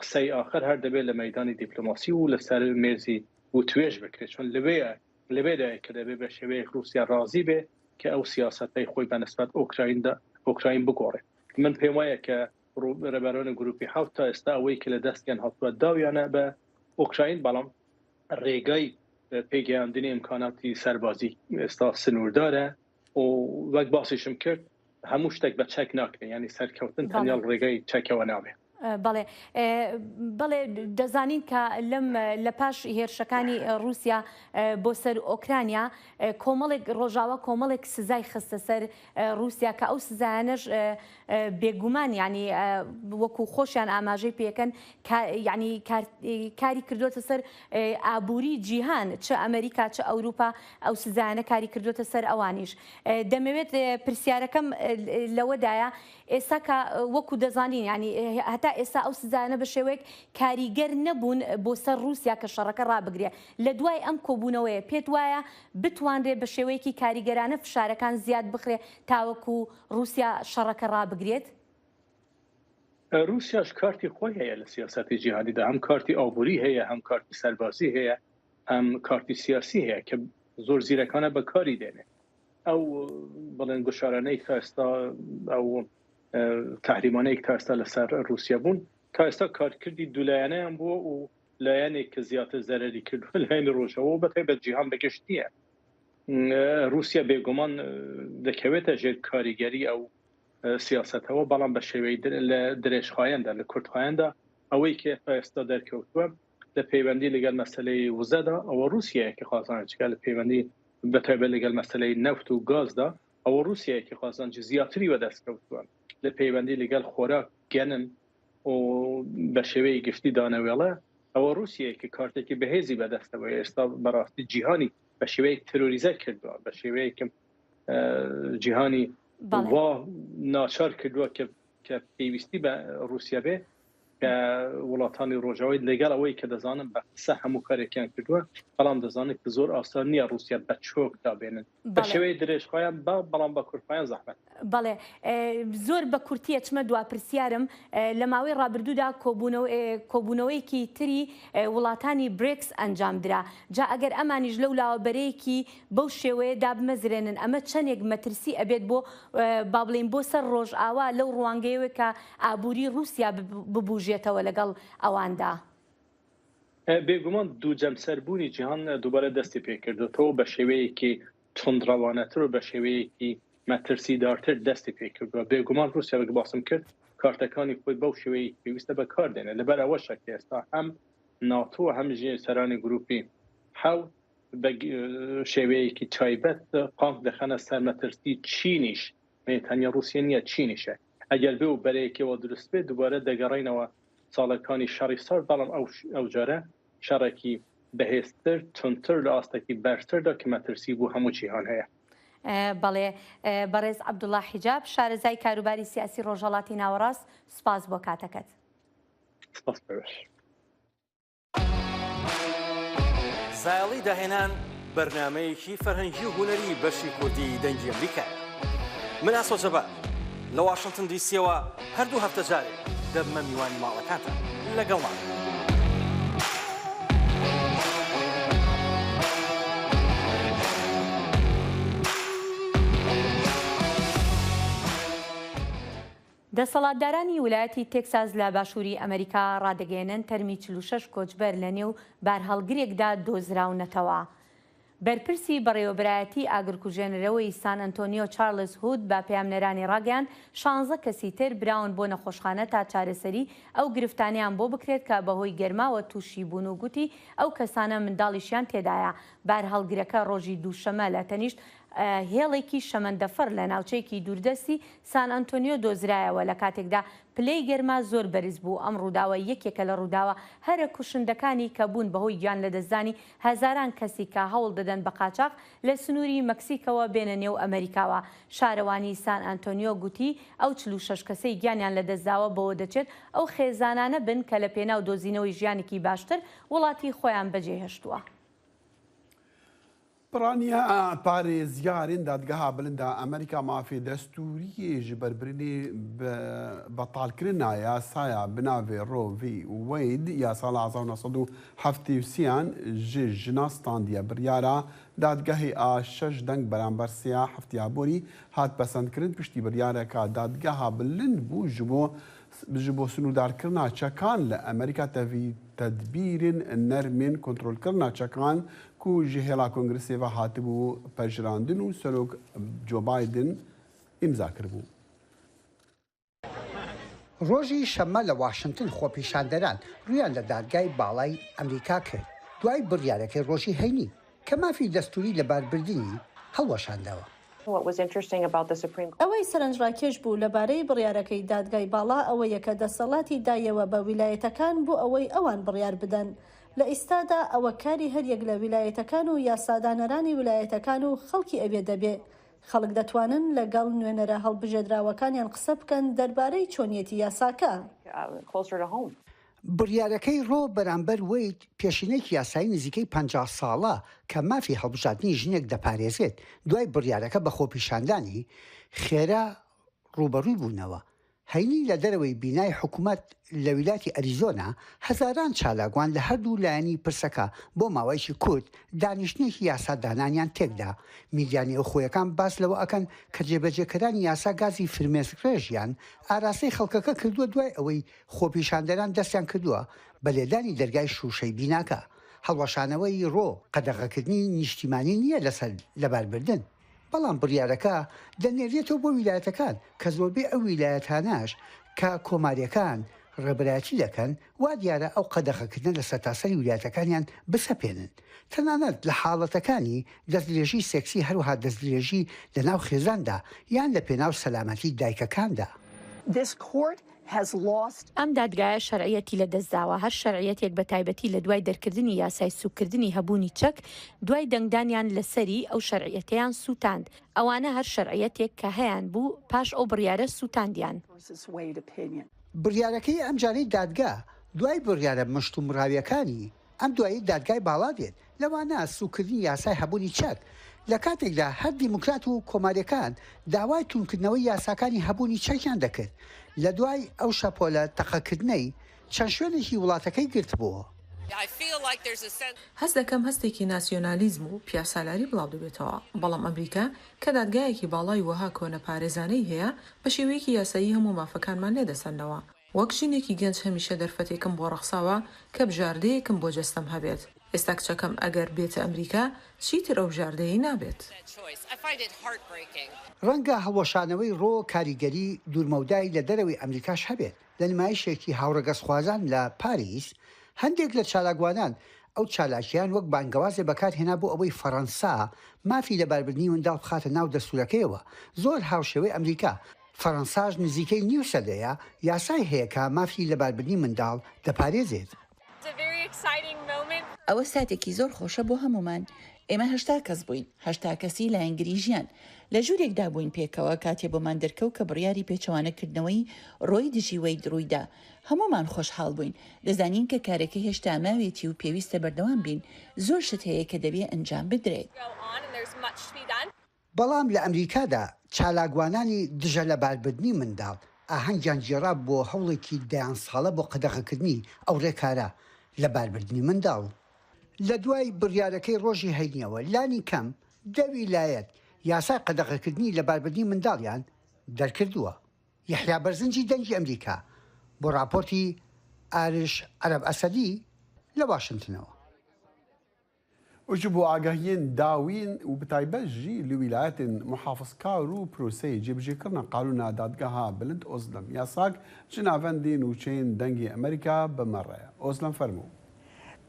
قسەی ئاخر هەر دەبێت لە مەیدانی دیپلۆماسی و لەسەر مێزی وتوێژ بکرێت، چون لەوێیە لەوێدایە کە دەبێت بە شێوەیەک رووسیا رازی بێ کە ئەو سیاسەتەی خۆی بە نسبەت ئۆکرایندا ئۆکراین بگۆڕێت. من پێم وایە کە رێبەرانی گروپی حەوت تا ئێستا ئەوەی کە لە دەستیان هاتووە داویانە بە ئۆکراین، بەڵام رێگای پێگەیاندنی ئیمکاناتی سەربازی ئێستا سنووردارە و وەک باسیشم کرد هەموو شتێک بە چەک ناکرێت، یعنی سەرکەوتن تەنیا ڕێگای چەکەوە نابێت.
بەڵێ بەڵێ دەزانین کە لەم لە پاش هێرشەکانی رووسیا بۆ سەر ئۆکرانیا کۆمەڵێک ڕۆژاوا کۆمەڵێک سزای خستە سەر رووسیا کە ئەو سزایانەش بێگومان یعنی وەکو خۆشیان ئاماژەی پێکەن یعنی کاری کردوتە سەر ئابووری جیهان چ ئەمریکا چ ئەوروپا ئەو سزایانە کاری کردوتە سەر ئەوانیش دەمەوێت پرسیارەکەم لەوەدایە ئێستا کە وەکو دەزانین یانی هەتا ئێستا ئەو سزایانە بە شێوەیەک کاریگەر نەبوون بۆ سەر ڕووسیا کە شەڕەکە ڕابگرێ لە دوای ئەم کۆبوونەوەیە پێت وایە بتوانرێ بە شێوەیەکی کاریگەرانە فشارەکان زیاد بخرێ تاوەکو ڕووسیا شەڕەکە ڕابگرێت؟
ڕووسیاش کارتی خۆی هەیە لە سیاسەتی جیهانیدا، هەم کارتی ئابووری هەیە، هەم کارتی سەربازی هەیە، هەم کارتی سیاسی هەیە کە زۆر زیرەکانە بەکاری دێنێ. ئەو بڵێن گوشارانەی تا ئێستا ئەو تحریمانەی تا ئێستا لەسەر رووسیا بوون تا ئێستا کارکردی دوولایەنەیان بووە و لایەنێک کە زیاتر زەرری کردووە لایەنی ڕۆژەوە و بەتایبەت جیهان بەگشتیە. رووسیا بێگومان دەکەوێتە ژێر کاریگەری ئەو سیاسەتەوە، بەڵام بە شێوەی لە درێژخایەندا لە کورتخایەندا ئەوەی کە تا ئێستا دەرکەوتووە. لە پەیوەندی لەگەڵ مەسەلەی وزەدا ئەوە ڕووسیایە کە قازانج کە لە پەیوەندی بە تایبەت لەگەڵ مەسەلەی نەفت و گازدا ئەوە ڕووسیایە کە قازانجی زیاتری وەدەست کەوتووە لە پەیوەندی لەگەڵ خۆراک گەنم و بە شێوەی گشتی دانەوێڵە ئەوە ڕووسیایە کە کارتێکی بەهێزی بەدەستەوە ئێستا بەڕاستی جیهانی بە شێوەیەک ترۆریزە کردووە بە شێوەیەکم جیهانی وا ناچار کردووە کە کە پێویستی بە رووسیا بێ کە وڵاتانی ڕۆژاوای لەگەڵ ئەوەی کە دەزانن بە قسە هەموو کارێکیان کردووە بەڵام دەزانن کە زۆر ئاسان نییە رووسیا بە چۆک دابێنن بە شێوەی درێژخایەن بە بەڵام بە کورتخایەن زەحمەت.
بەڵێ زۆر بە کورتی ئەچمە دوا پرسیارم لە ماوەی ڕابردوودا کۆبوونەوەیەکی تری وڵاتانی برێکس ئەنجام درا جا ئەگەر ئەمانیش لەو لاوە بەرەیەکی بەو شێوەیە دابمەزرێنن ئەمە چەندێک مەترسی ئەبێت بۆ با بڵێین بۆ سەر ڕۆژئاوا لەو ڕوانگەیەوە کە ئابووری ڕووسیا ببوژێتەوە لەگەڵ ئەواندا؟
بێگومان دوو جەمسەر بوونی جیهان دووبارە دەستی پێکردوتەوە بە شێوەیەکی توندڕەوانەتر و بە شێوەیەکی مەترسیدارتر دەستی پێکردووە. بێگومان ڕووسیا وەک باسم کرد کارتەکانی خۆی بەو شێوەیەی پێویستە بەکار دێنێت. لەبەر ئەوەشە کە ئێستا هەم ناتۆ هەم سەرانی گروپی حەوت بە شێوەیەکی تایبەت قامک دەخەنە سەر مەترسی چینیش، تەنیا ڕووسیا نییە چینیشە. ئەگەر بێ و بەرەیەکی وا دروست بێت دووبارە دەگەڕێینەوە ساڵەکانی شەڕی سارد، بەڵام ئەو جارە شەڕێکی بەهێزتر، توندتر لە ئاستێکی بەرزتردا کە مەترسی بۆ هەموو جیهان هەیە.
بەڵێ بەڕێز عەبدوڵا حیجاب، شارەزای کاروباری سیاسی ڕۆژهەڵاتی ناوەڕاست، سوپاس بۆ کاتەکەت.
سپاس بەوێش.
زایەڵی داهێنان بەرنامەیەکی فەرهەنگی و هونەری بەشی کوردی دەنگی ئەمریکایە. من ئاسۆ جەبار لە واشنتن دیسیەوە هەردوو هەفتە جارێک دەبمە میوانی ماڵەکانتان لەگەڵمان بن.
دەسەڵاتدارانی ولایەتی تێکساس لە باشووری ئەمەریکا ڕادەگەیەنن تەرمی 46 کۆچبەر لە نێو بارهەڵگرێکدا دۆزراونەتەوە. بەرپرسی بەڕێوەبەرایەتی ئاگرکوژێنەرەوەی سان ئەنتۆنیۆ چارلس هود بە پەیامنێرانی ڕاگەیاند، شانزە کەسی تر براون بۆ نەخۆشخانە تا چارەسەری ئەو گرفتانەیان بۆ بکرێت کە بەهۆی گەرماوە تووشی بوون و گوتی ئەو کەسانە منداڵیشیان تێدایە. بارهەڵگرەکە ڕۆژی دووشەمە لە تەنیشت هێڵێکی شەمەندەفەر لە ناوچەیەکی دووردەستی سان ئەنتۆنیۆ دۆزرایەوە لە کاتێکدا پلەی گەرما زۆر بەرز بوو، ئەم ڕووداوە یەکێکە لە ڕووداوە هەرە کوشندەکانی کە بوون بەهۆی گیان لەدەستدانی هەزاران کەسی کە هەوڵ دەدەن بە قاچاخ لە سنووری مەکسیکەوە بێنە نێو ئەمەریکاوە. شارەوانی سان ئەنتۆنیۆ گوتی ئەو 46 کەسەی گیانیان لەدەستداوە بەوە دەچێت ئەو خێزانانە بن کە لە پێناو دۆزینەوەی ژیانێکی باشتر وڵاتی خۆیان بەجێهێشتووە.
Piraniya parêzgarên Dadgeha Bilind a Amerîka mafê destûriyê ji ber birinê bi betalkirina yasaya bi navê Roe v. Wade ya sala 1973 an ji jina standiye. Biryara dadgehê a şeş deng beramber sêya hefteya borî hat pesendkirin piştî biryareka Dadgeha Bilind bû ji bo Ji bo sinûrdarkirina çekan li Amerîka tevî tedbîrên nermên kontrolkirina çekan ku ji hêla Kongresê ve hatibû pejirandin û Serok Joe Biden îmza kiribû.
ڕۆژی شەممە لە واشنتن خۆپیشاندەران ڕوویان لە دادگای باڵای ئەمریکا کرد دوای بڕیارەکەی ڕۆژی هەینی کە مافی دەستووری لەباربردنی هەڵوەشاندەوە.
ئەوەی سەرنجڕاکێش بوو لەبارەی بڕیارەکەی دادگای باڵا ئەوەیە کە دەسەڵاتی دایەوە بە ویلایەتەکان بۆ ئەوەی ئەوان بڕیار بدەن. لە ئیستادا ئەوە کاری هەریەک لە ویلایەتەکان و یاسادانەرانی ویلایەتەکان و خەڵکی ئەوێ دەبێ. خەڵک دەتوانن لەگەڵ نوێنەرە هەڵبژێدراوەکانیان قسە بکەن دەربارەی چۆنیەتی یاساکە.
بڕیارەکەی ڕۆ بەرامبەر وەید پێشینەیەکی یاسایی نزیکەی 50 ساڵە کە مافی هەڵبژاردنی ژنێک دەپارێزێت، دوای بڕیارەکە بە خۆپیشاندانی خێرا ڕووبەڕووی بوونەوە. هەینی لە دەرەوەی بینای حکومەت لە ویلایەتی ئەریزۆنا هەزاران چالاکوان لە هەردوو لایەنی پرسەکە بۆ ماوەیەکی کورت دانیشتنێکی یاسادانانیان تێکدا. میدیا نێوخۆیەکان باس لەوە ئەکەن کە جێبەجێکەرانی یاسا گازی فرمێسکڕێژیان ئاراستەی خەڵکەکە کردووە دوای ئەوەی خۆپیشاندەران دەستیان کردووە بە لێدانی دەرگای شووشەی بیناکە. هەڵوەشانەوەی ڕۆ قەدەغەکردنی نیشتیمانی نییە لەسەر لەباربردن، بەڵام بڕیارەکە دەنێرێتەوە بۆ ویلایەتەکان کە زۆربەی ئەو ویلایەتانەش کە کۆمارییەکان ڕێبەرایەتی دەکەن، وا دیارە ئەو قەدەغەکردنە لە سەرتاسەری ویلایەتەکانیان بسەپێنن، تەنانەت لە حاڵەتەکانی دەستدرێژی سێکسی هەروەها دەستدرێژی لە ناو خێزاندا یان لە پێناو سەلامەتی دایکەکاندا.
ئەم دادگایە شەرعیەتی لەدەستداوە، هەر شەرعیەتێک بە تایبەتی لە دوای دەرکردنی یاسای سووککردنی هەبوونی چەک، دوای دەنگدانیان لەسەری ئەو شەرعیەتەیان سووتاند، ئەوانە هەر شەرعیەتێک کە هەیانبوو پاش ئەو بڕیارە سووتاندیان.
بڕیارەکەی ئەمجارەی دادگا دوای بڕیارە مشتومڕاوییەکانی ئەم دواییەی دادگای باڵا دێت، لەوانە سووککردنی یاسای هەبوونی چەک، لە کاتێکدا هەر دیموکرات و کۆمارییەکان داوای توندکردنەوەی یاساکانی هەبوونی چەکیان دەکرد لە دوای ئەو شەپۆلە تەقەکردنەی چەند شوێنێکی وڵاتەکەی گرتبووەوە.
هەست دەکەم هەستێکی ناسیۆنالیزم و پیاوسالاری بڵاودەبێتەوە، بەڵام ئەمریکا کە دادگایەکی باڵای وەها کۆنەپارێزانەی هەیە، بە شێوەیەکی یاسایی هەموو مافەکانمان لێدەسەننەوە. وەک ژنێکی گەنج هەمیشە دەرفەتێکم بۆ ڕەخساوە کە بژاردەیەکم بۆ جەستەم هەبێت. ئێستا کچەکەم ئەگەر بێتە ئەمریکا چیتر ئەو بژاردەیەی نابێت.
ڕەنگە هەڵوەشانەوەی ڕۆ کاریگەری دوورمەودای لە دەرەوەی ئەمریکاش هەبێت. لە نمایشێکی هاوڕەگەزخوازان لە پاریس، هەندێک لە چالاکوانان ئەو چالاکییەیان وەک بانگەوازێ بەکارهێنا بۆ ئەوەی فەڕەنسا مافی لەباربردنی منداڵ بخاتە ناو دەستوورەکەیەوە، زۆر هاوشێوەی ئەمریکا، فەڕەنساش نزیکەی نیو سەدەیە یاسای هەیە کە مافی لەباربردنی منداڵ دەپارێزێت.
ئەوە ساتێکی زۆر خۆشە بۆ هەموومان. ئێمە 80 کەس بووین، 80 کەسی لایەنگری ژیان. لە ژوورێکدا بووین پێکەوە کاتێ بۆمان دەرکەوت کە بڕیاری پێچەوانەکردنەوەی ڕۆی دژی وەید ڕوویدا. هەموومان خۆشحاڵ بووین. دەزانین کە کارەکە هێشتا ماوێتی و پێویستە بەردەوام بین. زۆر شت هەیە کە دەبێ ئەنجام بدرێت.
بەڵام لە ئەمریکادا چالاکوانانی دژە لەباربردنی منداڵ ئاهەنگیان گێڕا بۆ هەوڵێکی دەیان ساڵە بۆ قەدەغەکردنی ئەو ڕێکارە لەباربردنی منداڵ. لە دوای بڕیارەکەی ڕۆژی هەینیەوە لانی کەم دە ویلایەت یاسای قەدەغەکردنی لەباربردنی منداڵیان دەرکردووە. یەحیا بەرزنجی دەنگی ئەمریکا بۆ ڕاپۆرتی ئارش عەرەب ئەسەدی لە واشنتنەوە.
û ji bo agahiyên dawîn û bi taybet jî li wîlayetên muhafizkar û proseyê cêbicêkirina qanûna Dadgeha Bilind Ozlem Yasak ji navendê nûçeyên Dengê Amerîka bi me re ye. Ozlem fermo.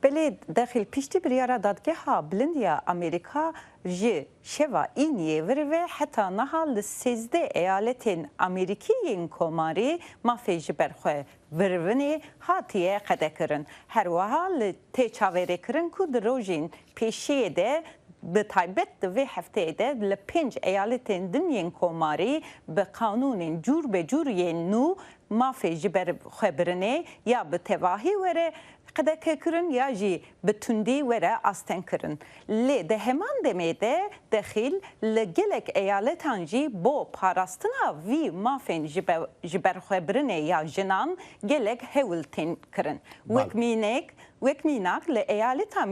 Belê dexîl piştî biryara Dadgeha Bilind ya Amerîka ji şeva Îniyê vir ve heta niha li 13 eyaletên Amerîkî yên Komarî mafê ji ber xwe Virvinê hatiye qedekirin. Her wiha li tê çaverêkirin ku di rojên pêşiyê de bi taybet di vê hefteyê de li pênc eyaletên din yên komarî bi qanûnên cûr be cûr yên nû mafê ji ber xwe birinê ya bi tevahî were qedekekirin ya jî bi tundî were astengkirin. Lê di heman demê de dexîl li gelek eyaletan jî bo parastina vî mafên jiberxwebirinê ya jinan gelek hewl tên kirin. Wek mînek wek mînak li eyaleta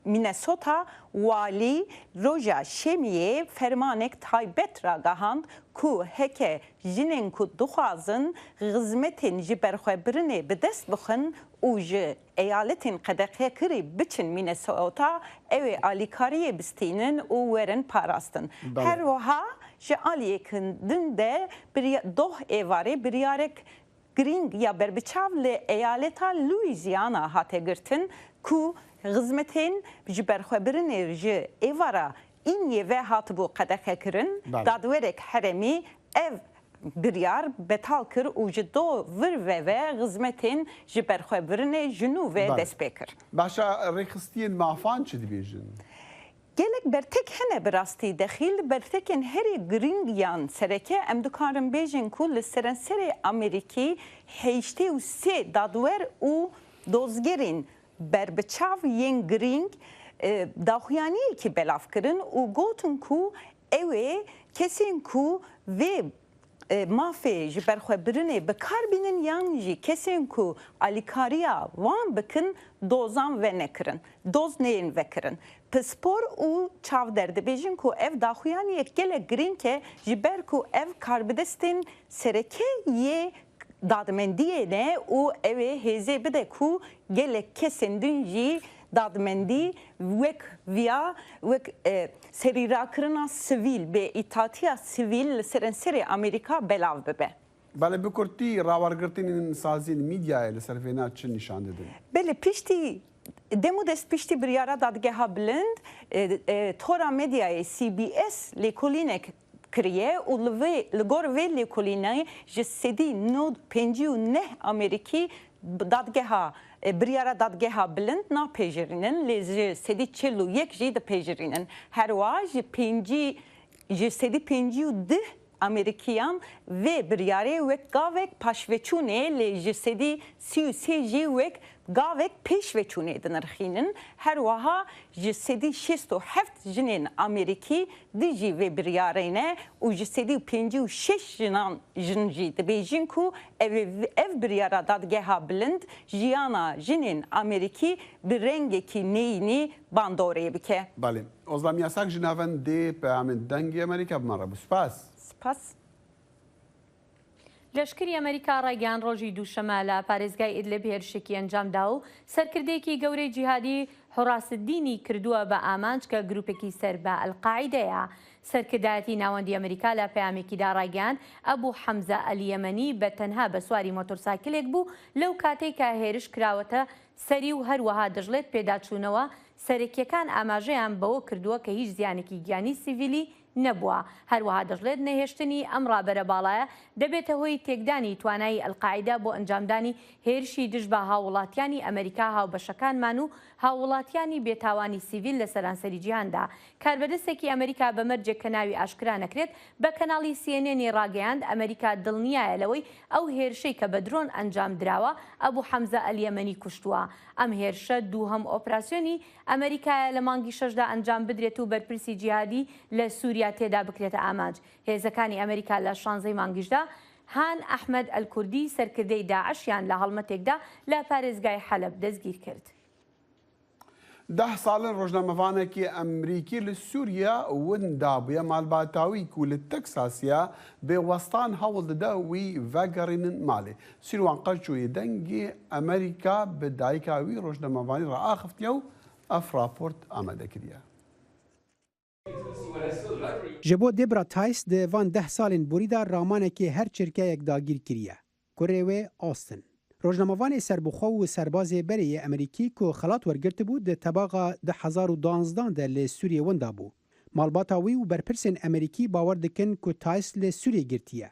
Minnesota walî roja şemiyê fermanek taybet ragihand ku heke jinên ku dixwazin xizmetên jiberxwebirinê bi dest bixin û ji Eyaletên qedexekirî biçin Minnesota ew ê alîkariyê bistînin û werin parastin. Her wiha ji aliyek din de doh êvarê biryarek girîng ya berbiçav li eyaleta Louisiana hate girtin ku xizmetên ji berxwebirinê ji êvara Îniyê ve hatibû qedexekirin, dadwerek herêmî ev biryar betal kir û ji do vir ve ve xizmetên ji berxwebirinê ji nû ve dest pê kir.
Başa rêxistiyên mafan çi dibêjin?
Gelek bertek hene bi rastî dexîl, bertekên herî girîng yan sereke em dikarin bêjin ku li serenserê Amerîkî 83 dadwer û dozgerên Berbiçav yên girîng daxuyaniyekî belav kirin û gotin ku ew ê kesên ku vê mafê ji berxwebirinê bi kar bînin yan jî kesên ku alîkariya wan bikin dozan venekirin, doz neyên vekirin. Pispor û çavder dibêjin ku ev daxuyaniyek gelek girîng e ji ber ku ev karbidestên sereke yê dadmendiyê ne û ew ê hêzê bide ku gelek kesên din jî dadmendî wek viya wek serîrakirina sivîl, bêîtatiya sivîl li serenserê Amerîka belav bibe.
Belê bi kurtî rawergirtinên saziyên mîdyayê li ser vêna çi nîşan didin?
Belê piştî dem û dest piştî biryara Dadgeha Bilind tora medyayê CBS lêkolînek kiriye û li vê li gor vê lêkolînê 59% Amerîkî dadgeha biryara Dadgeha Bilind napejirînin lê 41% jî dipejirînin. Her wiha ji pêncî 52% Amerîkiyan vê biryarê wek gavek paşveçûnê lê 33% jî wek gavek pêşveçûnê dinirxînin. Her wiha 67% jinên Amerîkî dijî vê biryarê ne û 56% jinan jin jî dibêjin ku ev ev biryara Dadgeha Bilind jiyana jinên Amerîkî bi rengekî neyînî bandorê bike.
Belê. Ozlem Yasak ji navendê peyamên Dengê Amerîka bi me re bû. Spas.
Spas.
لەشکری ئەمەریکا ڕایگەیاند ڕۆژی دووشەممە لە پارێزگای ئیدلب هێرشێکی ئەنجامدا و سەرکردەیەکی گەورەی جیهادی حوڕاسدینی کردووە بە ئامانج کە گروپێکی سەر بە ئەلقاعیدەیە. سەرکردایەتی ناوەندی ئەمەریکا لە پەیامێکیدا ڕایگەیاند ئەبو حەمزە ئەلیەمەنی بە تەنها بە سواری مۆتۆرسایکلێک بوو لەو کاتەی کە هێرش کراوەتە سەری و هەروەها دەشڵێت پێداچوونەوە سەرەکییەکان ئاماژەیان بەوە کردووە کە هیچ زیانێکی گیانی سیڤیلی نەبووە. هەروەها دەشڵێت نەهێشتنی ئەم ڕابەرە باڵایە دەبێتە هۆی تێکدانی توانایی ئەلقاعیدە بۆ ئەنجامدانی هێرشی دژ بە هاووڵاتیانی ئەمەریکا هاوبەشەکانمان و هاووڵاتیانی بێتاوانی سیڤیل لە سەرانسەری جیهاندا. کاربەدەستێکی ئەمەریکا بە مەرجێک کە ناوی ئاشکرا نەکرێت بە کەناڵی سی ئێن ئێنی ڕاگەیاند ئەمەریکا دڵنیایە لەوەی ئەو هێرشەی کە بە درۆن ئەنجام دراوە ئەبو حەمزە ئەلیەمەنی کوشتووە. ئەم هێرشە دووهەم ئۆپراسیۆنی ئەمەریکایە لە مانگی شەشدا ئەنجام بدرێت و بەرپرسی جیهادی لە سوریا تێدا بکرێتە ئامانج. هێزەکانی ئەمەریکا لە شانزەی مانگیشدا هان ئەحمەد ئەلکوردی سەرکردەی داعشیان لە هەڵمەتێکدا لە پارێزگای حەلەب دەستگیرکرد.
دە ساڵن ڕۆژنامەڤانێکی ئەمریکی لە سوریا وندابوویە، مالباتا وی کو لە تەکساسیە بێ وەستان هەوڵ ددە وی ڤەگەڕینن مالێ. سیروان قەرچوویی دەنگی ئەمریکا bi dayika wî rojnamevanî re axiftiye û ev raport amade kiriye.
Ji bo Debra Tice di van deh salên borî de ramanekê her çirkeyek dagîr kiriye. Kurê wê Austin. Rojnamevanê serbixwe û serbazê berê yê Amerîkî ku xelat wergirtibû di tebaxa 2012 de li Sûriyê winda bû. Malbata wî û berpirsên Amerîkî bawer dikin ku Tice li Sûriyê girtiye.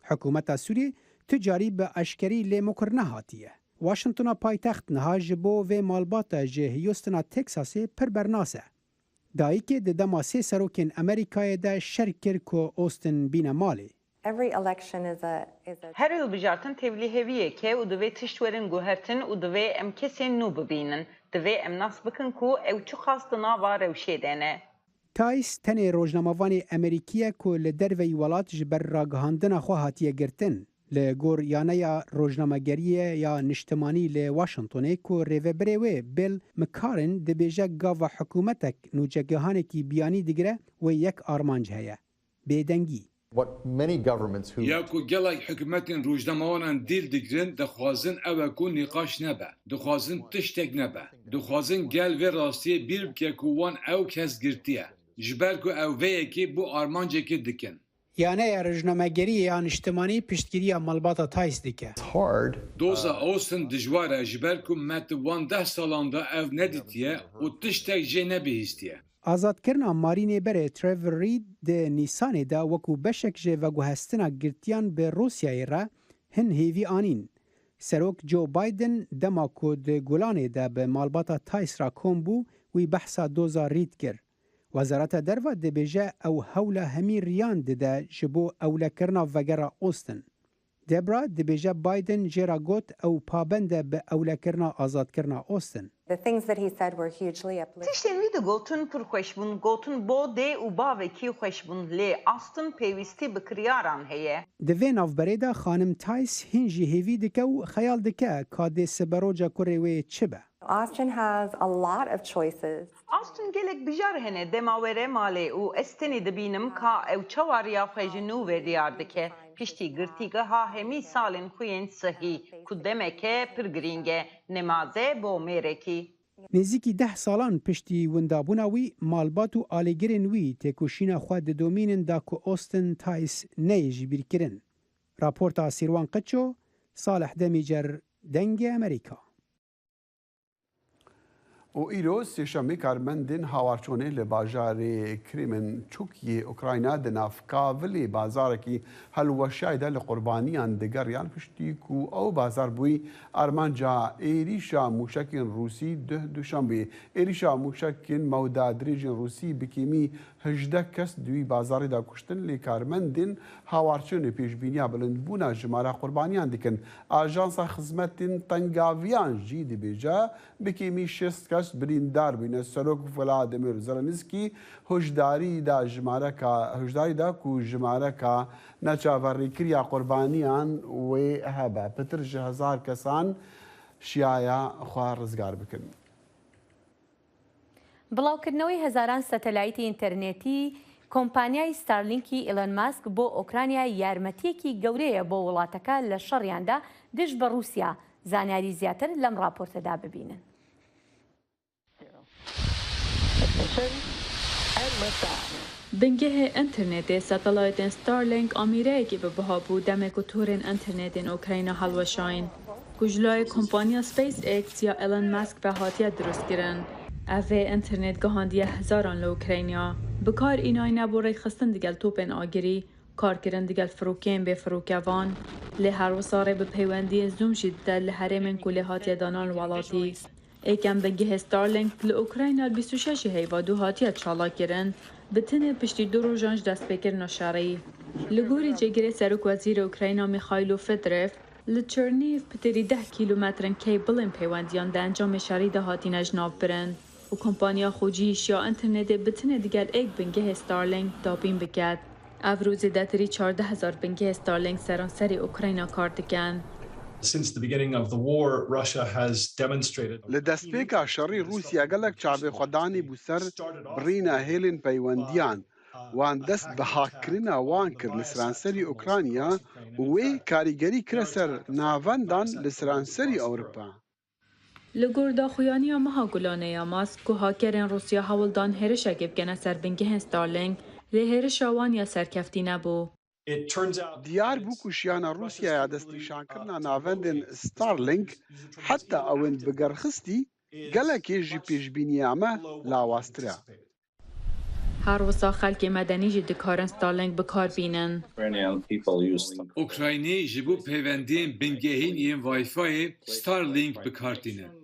Hikûmeta Sûriyê ti carî bi eşkerî lê mikur nehatiye. Washingtona paytext niha ji bo vê malbata ji Houstona Teksasê pir bernas e. Dayikê di dema sê serokên Amerîkayê de şer kir ku Austin bîne malê.
Her hilbijartin tevlîheviyek e û divê tişt werin guhertin û divê em kesên nû bibînin. Divê em nas bikin ku ew çiqas di nava rewşê de ne.
Tice tenê rojnamevanê Amerîkî ye ku li derveyî welat ji ber ragihandina xwe hatiye girtin. Li gor yaneya rojnamegeriyê ya niştimanî li Washingtonê ku rêveberê wê Bill McCarran dibêje gava hikûmetek nûçegihanekî biyanî digire wê yek armanc heye, bêdengî.
Ya ku gelek hikûmetên rojnamevanan dîl digirin dixwazin ew e ku nîqaş nebe, dixwazin tiştek nebe. Dixwazin gel vê rastiyê bîr bike ku wan ew kes girtiye. Ji ber ku ew vê yekê bo armancekê dikin.
Yaneya rojnamegeriyê ya niştimanî piştgiriya malbata Tice dike.
Doza Austin dijwar e ji ber ku me di wan deh salan de ev nedîtiye û tiştek jê nebihîstiye.
Azadkirina marînê berê Trevor Reed di Nîsanê de wekû beşek ji veguhestina girtiyan bi Rûsyayê re hin hêvî anîn. Serok Joe Biden dema ku di Gulanê de bi malbata Tice re kom bû, wî behsa doza Reed kir. Wezareta Derve dibêje ew hewla hemî riyan dide ji bo ewlekirina vegera Austin. Debra dibêje Biden jê re got ew pabend e bi ewlekirina azadkirina Austin.
Tiştên wî digotin pir xweş bûn, gotin bo dê û bavekî xweş bûn, lê Austin pêwîstî bi kiryaran heye.
Di vê navberê de xanim Tice hîn jî hêvî dike û xeyal dike ka dê siberoja kurê wê çi be.
Austin has a lot of choices. Austin gelek bijar hene dema were malê û ez tenê dibînim ka ew çawa riya xwe ji nû ve diyar dike. Piştî girtîgeha hemî salên xwe yên sihî ku demeke pir girîng e, nemaze bo mêrekî.
Nêzîkî deh salan piştî windabûna wî, malbat û alîgirên wî têkoşîna xwe didomînin da ku Austin Tice neyê jibîrkirin. Raporta Sîrwan Qiço, Salih Demîcer, Dengê Amerîka.
Û îro sêşemê karmendên hawarçonê li bajarê Kremenchuk yê Ukrayna di nav kavilê bazarekî hilweşiyayî de li qurbaniyan digeriyan piştî ku ew bazar bûyî armanca êrîşa mûşekên Rûsî duh duşembê. Êrîşa mûşekên mewda dirêjên Rûsî bi kêmî 18 kes di wî bazarê de kuştin lê karmendên hawarçonê pêşbîniya bilindbûna jimara qurbaniyan dikin. Ajansa Xizmetên Tengaviyan jî dibêje bi kêmî 60 kes birîndar bûne. Serok Vladimir Zelenskiy hişdarî da jimareka hişdarî da ku jimareka neçaverêkiriya qurbaniyan wê hebe. Pitir ji hezar kesan şiyaya xwe rizgar bikin.
بڵاوکردنەوەی هەزاران سەتەلایتی ئینتەرنێتی کۆمپانیای ستارلینکی ئیلۆن ماسک بۆ ئۆکرانیا یارمەتییەکی گەورەیە بۆ وڵاتەکە لە شەڕیاندا دژ بە ڕووسیا، زانیاری زیاتر لەم ڕاپۆرتەدا ببینن.
Bingehê înternetê satelaytên Starlink amîreyekî bi biha bû demê ku torên înternetên Ukrayna hilweşayîn ku ji layê kompaniya SpaceX ya Elon Musk ve hatiye dirustkirin. Ev ê înternet gihandiye hezaran li Ukrayna. Bi kar înayîne bo rêkxistin digel topên agirî, karkirin digel firokeyên bêfirokevan, lê her wisa rê bi peywendiyên Zoom jî dide li herêmên ku lê hatiye danan li welatî. Yekem bingehê Starlink li Ukrayna li 26 ê heyva du hatiye çalakirin, bi tenê piştî du rojan ji destpêkirina şerî. Li gorî cêgirê Serokwezîrê Ukrayna Mixaylo Fedorov, li Çernîv pitirî 10 kîlometrên keybilên peywendiyan di encamê şerî de hatine jinavbirin û kompaniya xwecihî ya înternetê bi tenê digel êk bingehê Starlink dabîn biket. Ev rû zêdetirî 14,000 bingehê Starlink seranserî Ukrayna kar dikin.
Since the beginning of the war, Russia has demonstrated
Li destpêka şerî Rûsya gelek çavê xwe danîbû ser birîna hêlên peywendiyan. Wan dest bi hakkirina wan kir li seranserî Ukrayna û wê karîgerî kire ser navendan li seranserî Ewropa.
Li gor daxuyaniya meha Gulanê ya Musk ku hakerên Rûsya hewl dan hêrişekê bikene ser bingehên Starlink, lê hêrişa wan ya serkeftî nebû.
Diyar bû ku şiyana Rûsya ya destnîşankirina navendên Starlink heta ewên bigerxistî gelekê ji pêşbîniya me lawaztir e.
Her wisa xelkê medenî jî dikarin Starlink bi kar bînin.
Ukraynî ji bo peywendiyên bingehîn yên Wi-Fi'yê Starlink bi kar tînin.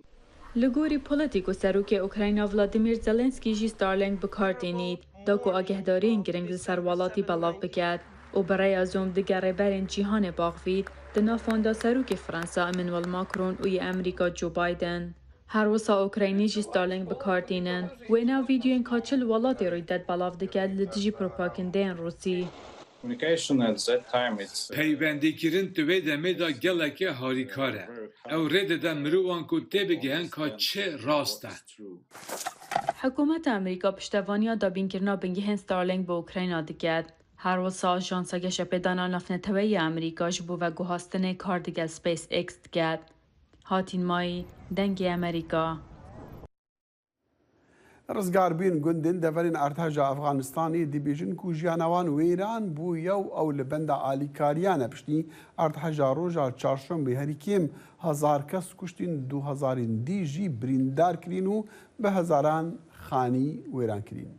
Li gorî Politico Serokê Ukrayna Vladimir Zelenskiy jî Starlink bi kar tînît da ku agehdariyên giring li ser welatî belav biket û bi rêya Zoom dige rêberên cîhanê baxivît di nav wan de Serokê Fransa Emmanuel Macron û yê Amerîka Joe Biden. Her wisa Ukraynî jî Starlink bi kar tînin. Wêne û vîdeoyên ka çi li welatê rûy ded belav dike li dijî propagandeyên Rûsî.
Peywendîkirin di wê demê de gelekê harîkar e. Ew rê dide mirovan ku têbigihin ka çi rast e.
Hikûmeta Amerîka piştevaniya dabînkirina bingehên Starlink bi Ukrayna dike. Her wisa Ajansa Geşepêdana Navneteweyî ya Amerîka ji bo veguhastinê kar digel SpaceX dike. Hatîn Mayî, Dengê Amerîka.
Rizgarbûyên gundên deverên erdheja Efxanistanê dibêjin ku jiyana wan wêran bûye û ew li benda alîkariyan e. Piştî erdheja roja çarşembê herî kêm hezar kes kuştîn, du hezarên dî jî birîndar kirîn û bi hezaran xanî wêran kirîn.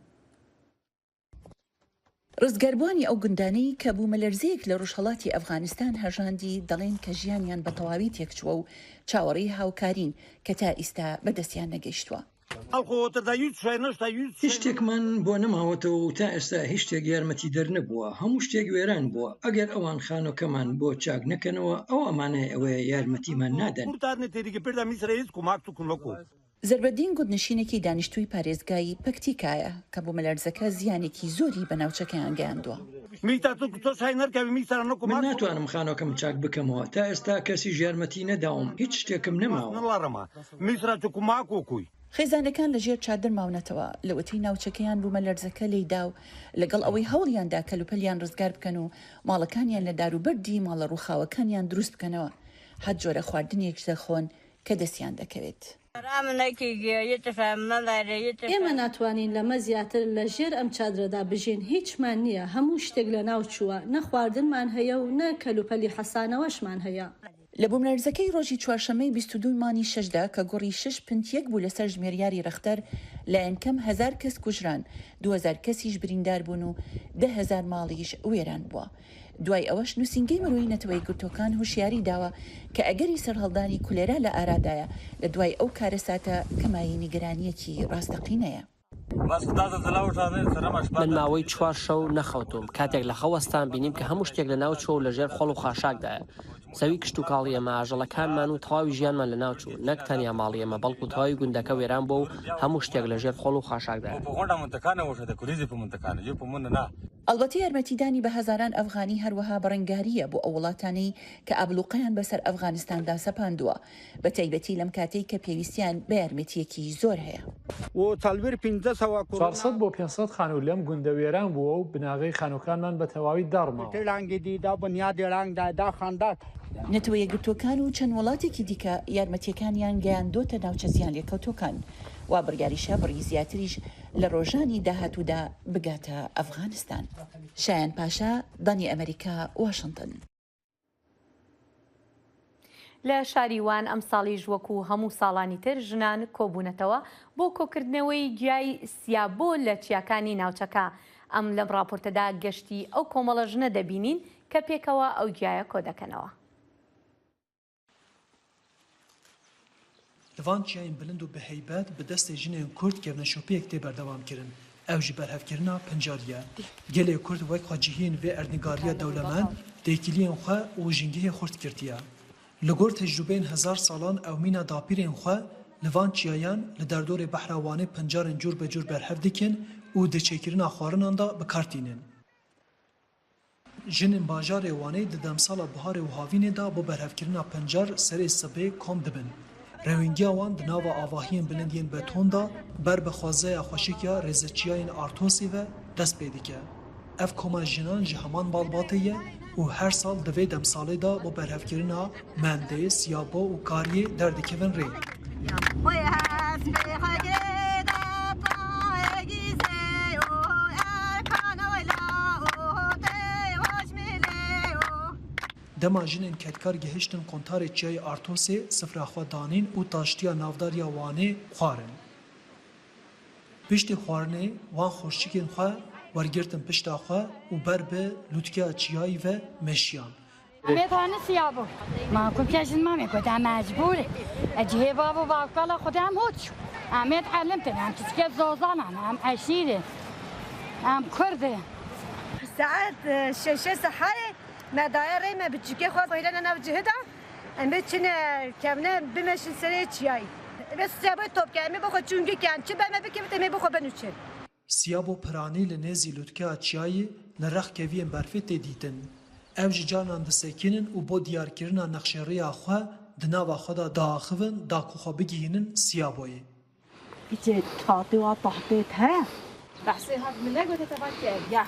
ڕزگاربووانی ئەو گوندانەی کە بوومەلەرزەیەک لە ڕۆژهەڵاتی ئەفغانستان هەژاندی دەڵێن کە ژیانیان بە تەواوی تێکچووە و چاوەڕێی هاوکارین کە تا ئیستا بەدەستیان نەگەیشتووە.
هیچ شتێکمان بۆ نەماوەتەوە و تا ئێستا هیچ شتێک یارمەتیدەر نەبووە، هەموو شتێک وێران بووە، ئەگەر ئەوان خانووەکەمان بۆ چاک نەکەنەوە ئەوا مانای ئەوەیە یارمەتیمان نادەن.
زەربەدین گوندنشینێکی دانیشتووی پارێزگای پەکتیکایە کە بوومەلەرزەکە زیانێکی زۆری بە ناوچەکەیان گەیاندووە.
من ناتوانم خانووەکەم چاک بکەمەوە، تا ئێستا کەسیش یارمەتی نەداوم، هیچ شتێکم نەماوە.
خێزانەکان لە ژێر چادر ماونەتەوە لەوەتەی ناوچەکەیان بوومەلەرزەکە لێیدا و لەگەڵ ئەوەی هەوڵیاندا کەلوپەلیان ڕزگار بکەن و ماڵەکانیان لە داروبەردی ماڵە ڕووخاوەکانیان دروست بکەنەوە، هەر جۆرە خواردنێک دەخۆن کە دەستیان دەکەوێت.
ئێمە ناتوانین لەمە زیاتر لە ژێر ئەم چادرەدا بژین، هیچمان نییە، هەموو شتێک لەناوچووە، نە خواردنمان هەیە و نە کەلوپەلی حەسانەوەشمان هەیە.
لە بوملەرزەکەی ڕۆژی چوارشەممەی 22 مانگی شەشدا کە گوڕی شەش پنت یەک بوو لەسەر ژمێریاری ڕەختەر، لایەنکەم هەزار کەس کوژران، 2000 کەسیش بریندار بوون و 10,000 ماڵیش وێران بووە. دوای ئەوەش نووسینگەی مرۆیی نەتەوە یەکگرتووەکان هۆشیاری داوە کە ئەگەری سەرهەڵدانی کولێرا لە ئارادایە لە دوای ئەو کارەساتە کە مایەی نیگەرانییەکی ڕاستەقینەیە.
من ماوەی چوار شەو نەخەوتووم، کاتێک لە خەو هەستام بینیم کە هەموو شتێک لەناوچووە و لەژێر خۆڵ و خاشاکدایە. زەوی کشتوکاڵی ئێمە، ئاژەڵەکانمان و تەواوی ژیانمان لەناوچوو، نەک تەنیا ماڵی ئێمە، بەڵکو تەواوی گوندەکە وێران بووە و هەموو شتێک لەژێر خۆڵ و خاشاکدایە.
ئەڵبەتە یارمەتیدانی بە هەزاران ئەفغانی هەروەها بەڕەنگارییە بۆ ئەو وڵاتانەی کە ئابڵوقەیان بەسەر ئەفغانستاندا سەپاندووە، بە تایبەتی لەم کاتەی کە پێویستیان بە یارمەتییەکی زۆر هەیە.
400 بۆ 500 خانوو لەم گوندە وێران بووە و بناغەی خانووەکانمان بە تەواوی داڕماوە.
نەتەوە یەکگرتووەکان و چەند وڵاتێکی دیکە یارمەتییەکانیان گەیاندۆتە ناوچە زیانلێکەوتووەکان، وا بڕیاریشە بڕی زیاتریش لە ڕۆژانی داهاتوودا بگاتە ئەفغانستان. شایان پاشا، دەنگی ئەمەریکا، واشنتن.
لە شاری وان ئەمساڵیش وەکو هەموو ساڵانی تر ژنان کۆبوونەتەوە بۆ کۆکردنەوەی گیای سیابۆ لە چیاکانی ناوچەکە. ئەم لەم ڕاپۆرتەدا گەشتی ئەو کۆمەڵە ژنە دەبینین کە پێکەوە ئەو گیایە کۆدەکەنەوە.
Li van çiyayên bilind û bi heybet bi destê jinên Kurd kevneşopiyek tê berdewamkirin. Ew jî berhevkirina pincarî ye. Gelê Kurd wek xwecihiyên vê erdnîgariya dewlemend têkiliyên xwe û jîngehê xurt girtiye. Li gor tecrûbeyên hezar salan ew mîna dapîrên xwe li van çiyayan li derdorê behra Wanê pincarên cûr be cûr berhev dikin û di çêkirina xwarinan de bi kar tînin. Jinên bajarê Wanê di demsala biharê û havînê de bo berhevkirina pincar serê sibê kom dibin. Rewîngiya wan di nava avahiyên bilind yên beton de ber bi xwezeya xweşik ya rêzeçiyayên Artosê ve dest pê dike. Ev koma jinan ji heman malbatê ye û her sal di vê demsalê de bo berhevkirina mendê, siyabo û kariyê derdikevin rê. Dema jinên kedkar gihiştin qontarê Çiyayê Artosê, sifra xwe danîn û taştiya navdar ya Wanê xwarin. Piştî xwarinê wan xurşikên xwe wergirtin pişta xwe û ber bi lûtkeya çiyayî ve meşiyan.
Saet şeşê seherê me daye rê me bi çikê xwe xwîrene nav cihê de em ê çine kevne bimeşin serê çiyayî. Em ê siyabo top ke em ê bixwe çûngî ke em çi be me bikevit em ê bixwe binûçin.
Siyabo piranî li nêzî lûtkeya çiyayî li rex keviyên berfê tê dîtin. Ew ji carinan disekînin û bo diyarkirina nexşerêya xwe di nava xwe de diaxivin da ku xwe bigihînin Siyaboyê.
Piçê tatê wa tahtê te. Behsê hat min negote te va ki ev ya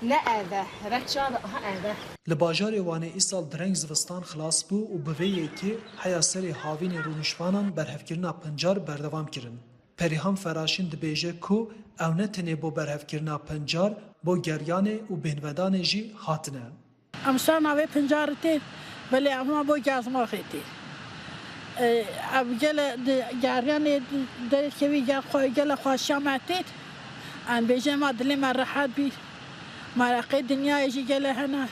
ne ev e heve çav e aha ev e.
Li bajarê Wanê îsal direng zivistan xilas bû û bi vê yekê heya serê havînê rûniştvanan berhevkirina pincar berdewam kirin. Perîhan Feraşîn dibêje ku ew ne tenê bo berhevkirina pincar, bo geryanê û bêhnvedanê jî hatine.
Em ser navê pincarê tên, belê em hema bo gezmaxê tên. Ev gele di geryanê derê dikevî gel xwe gele xweşiya me tê. Em bêjin ma dilê me rehet bî. Mereqê dinyayê jî gele hene.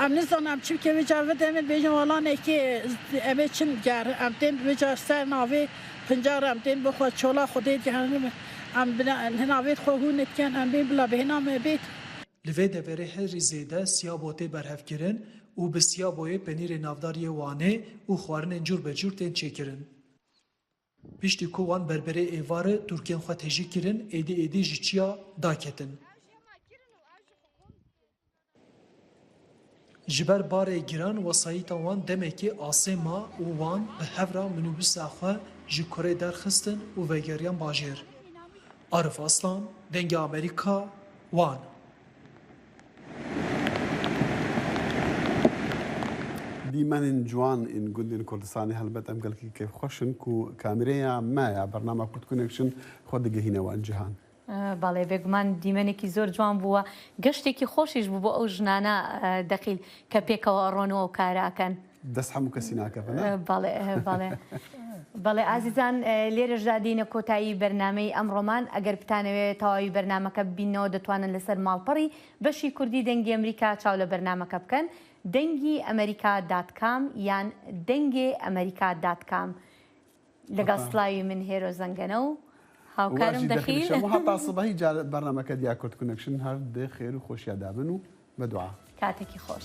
Em nizanin em çi bikin vê car vê demê dibêjin wela nekê em ê çin ger em tên vê car ser navê Pincar em tên bi xwe çola Xwedê diherin em hina vê xwe hûn dikin em bên bila bêhna me bêt.
Li vê deverê herî zêde siyabo tê berhevkirin û bi siyaboyê penîrê navdar yê Wanê û xwarinên cûr be cûr tên çêkirin. Piştî ku wan berberê êvarê tûrkên xwe tejî kirin êdî êdî ji çiya daketin. Ji ber barê giran wesayîta wan demekê asê ma û wan bi hev re minîbusa xwe ji kurê derxistin û vegeriyan bajêr. Arif Aslan, Dengê Amerîka, Wan.
دیمەنên ciwan ên gundên Kurdistanê helbet em gelekî kêfxweş in ku kameraya me ya bernama Kurd Connection xwe digihîne wan cihan.
بەڵێ بێگومان دیمەنێکی زۆر جوان بووە گەشتێکی خۆشیش بوو بۆ ئەو ژنانە دەخیل کە پێکەوە ئەڕۆن و ئەو کارە ئەکەن.
دەست هەموو کەسی ناکەڤن.
بەڵێ بەڵێ بەڵێ ئازیزان لێرەشدا دێینە کۆتایی بەرنامەی ئەمڕۆمان ئەگەر بتانەوێ تەواوی بەرنامەکە ببیننەوە دەتوانن لەسەر ماڵپەڕی بەشی کوردی دەنگی ئەمریکا چاو لە بەرنامەکە بکەن دەنگی ئەمریکا دات کام یان دەنگێ ئەمریکا دات کام لەگەڵ سڵاوی من هێرۆ زەنگەنە و هاوکارم دەخیل.
هەتا سبەی جار بەرنامەکە دیا کورد کونەکشن هەر دێ خێر و خۆشیا دابن و بە دوعا.
کاتێکی خۆش.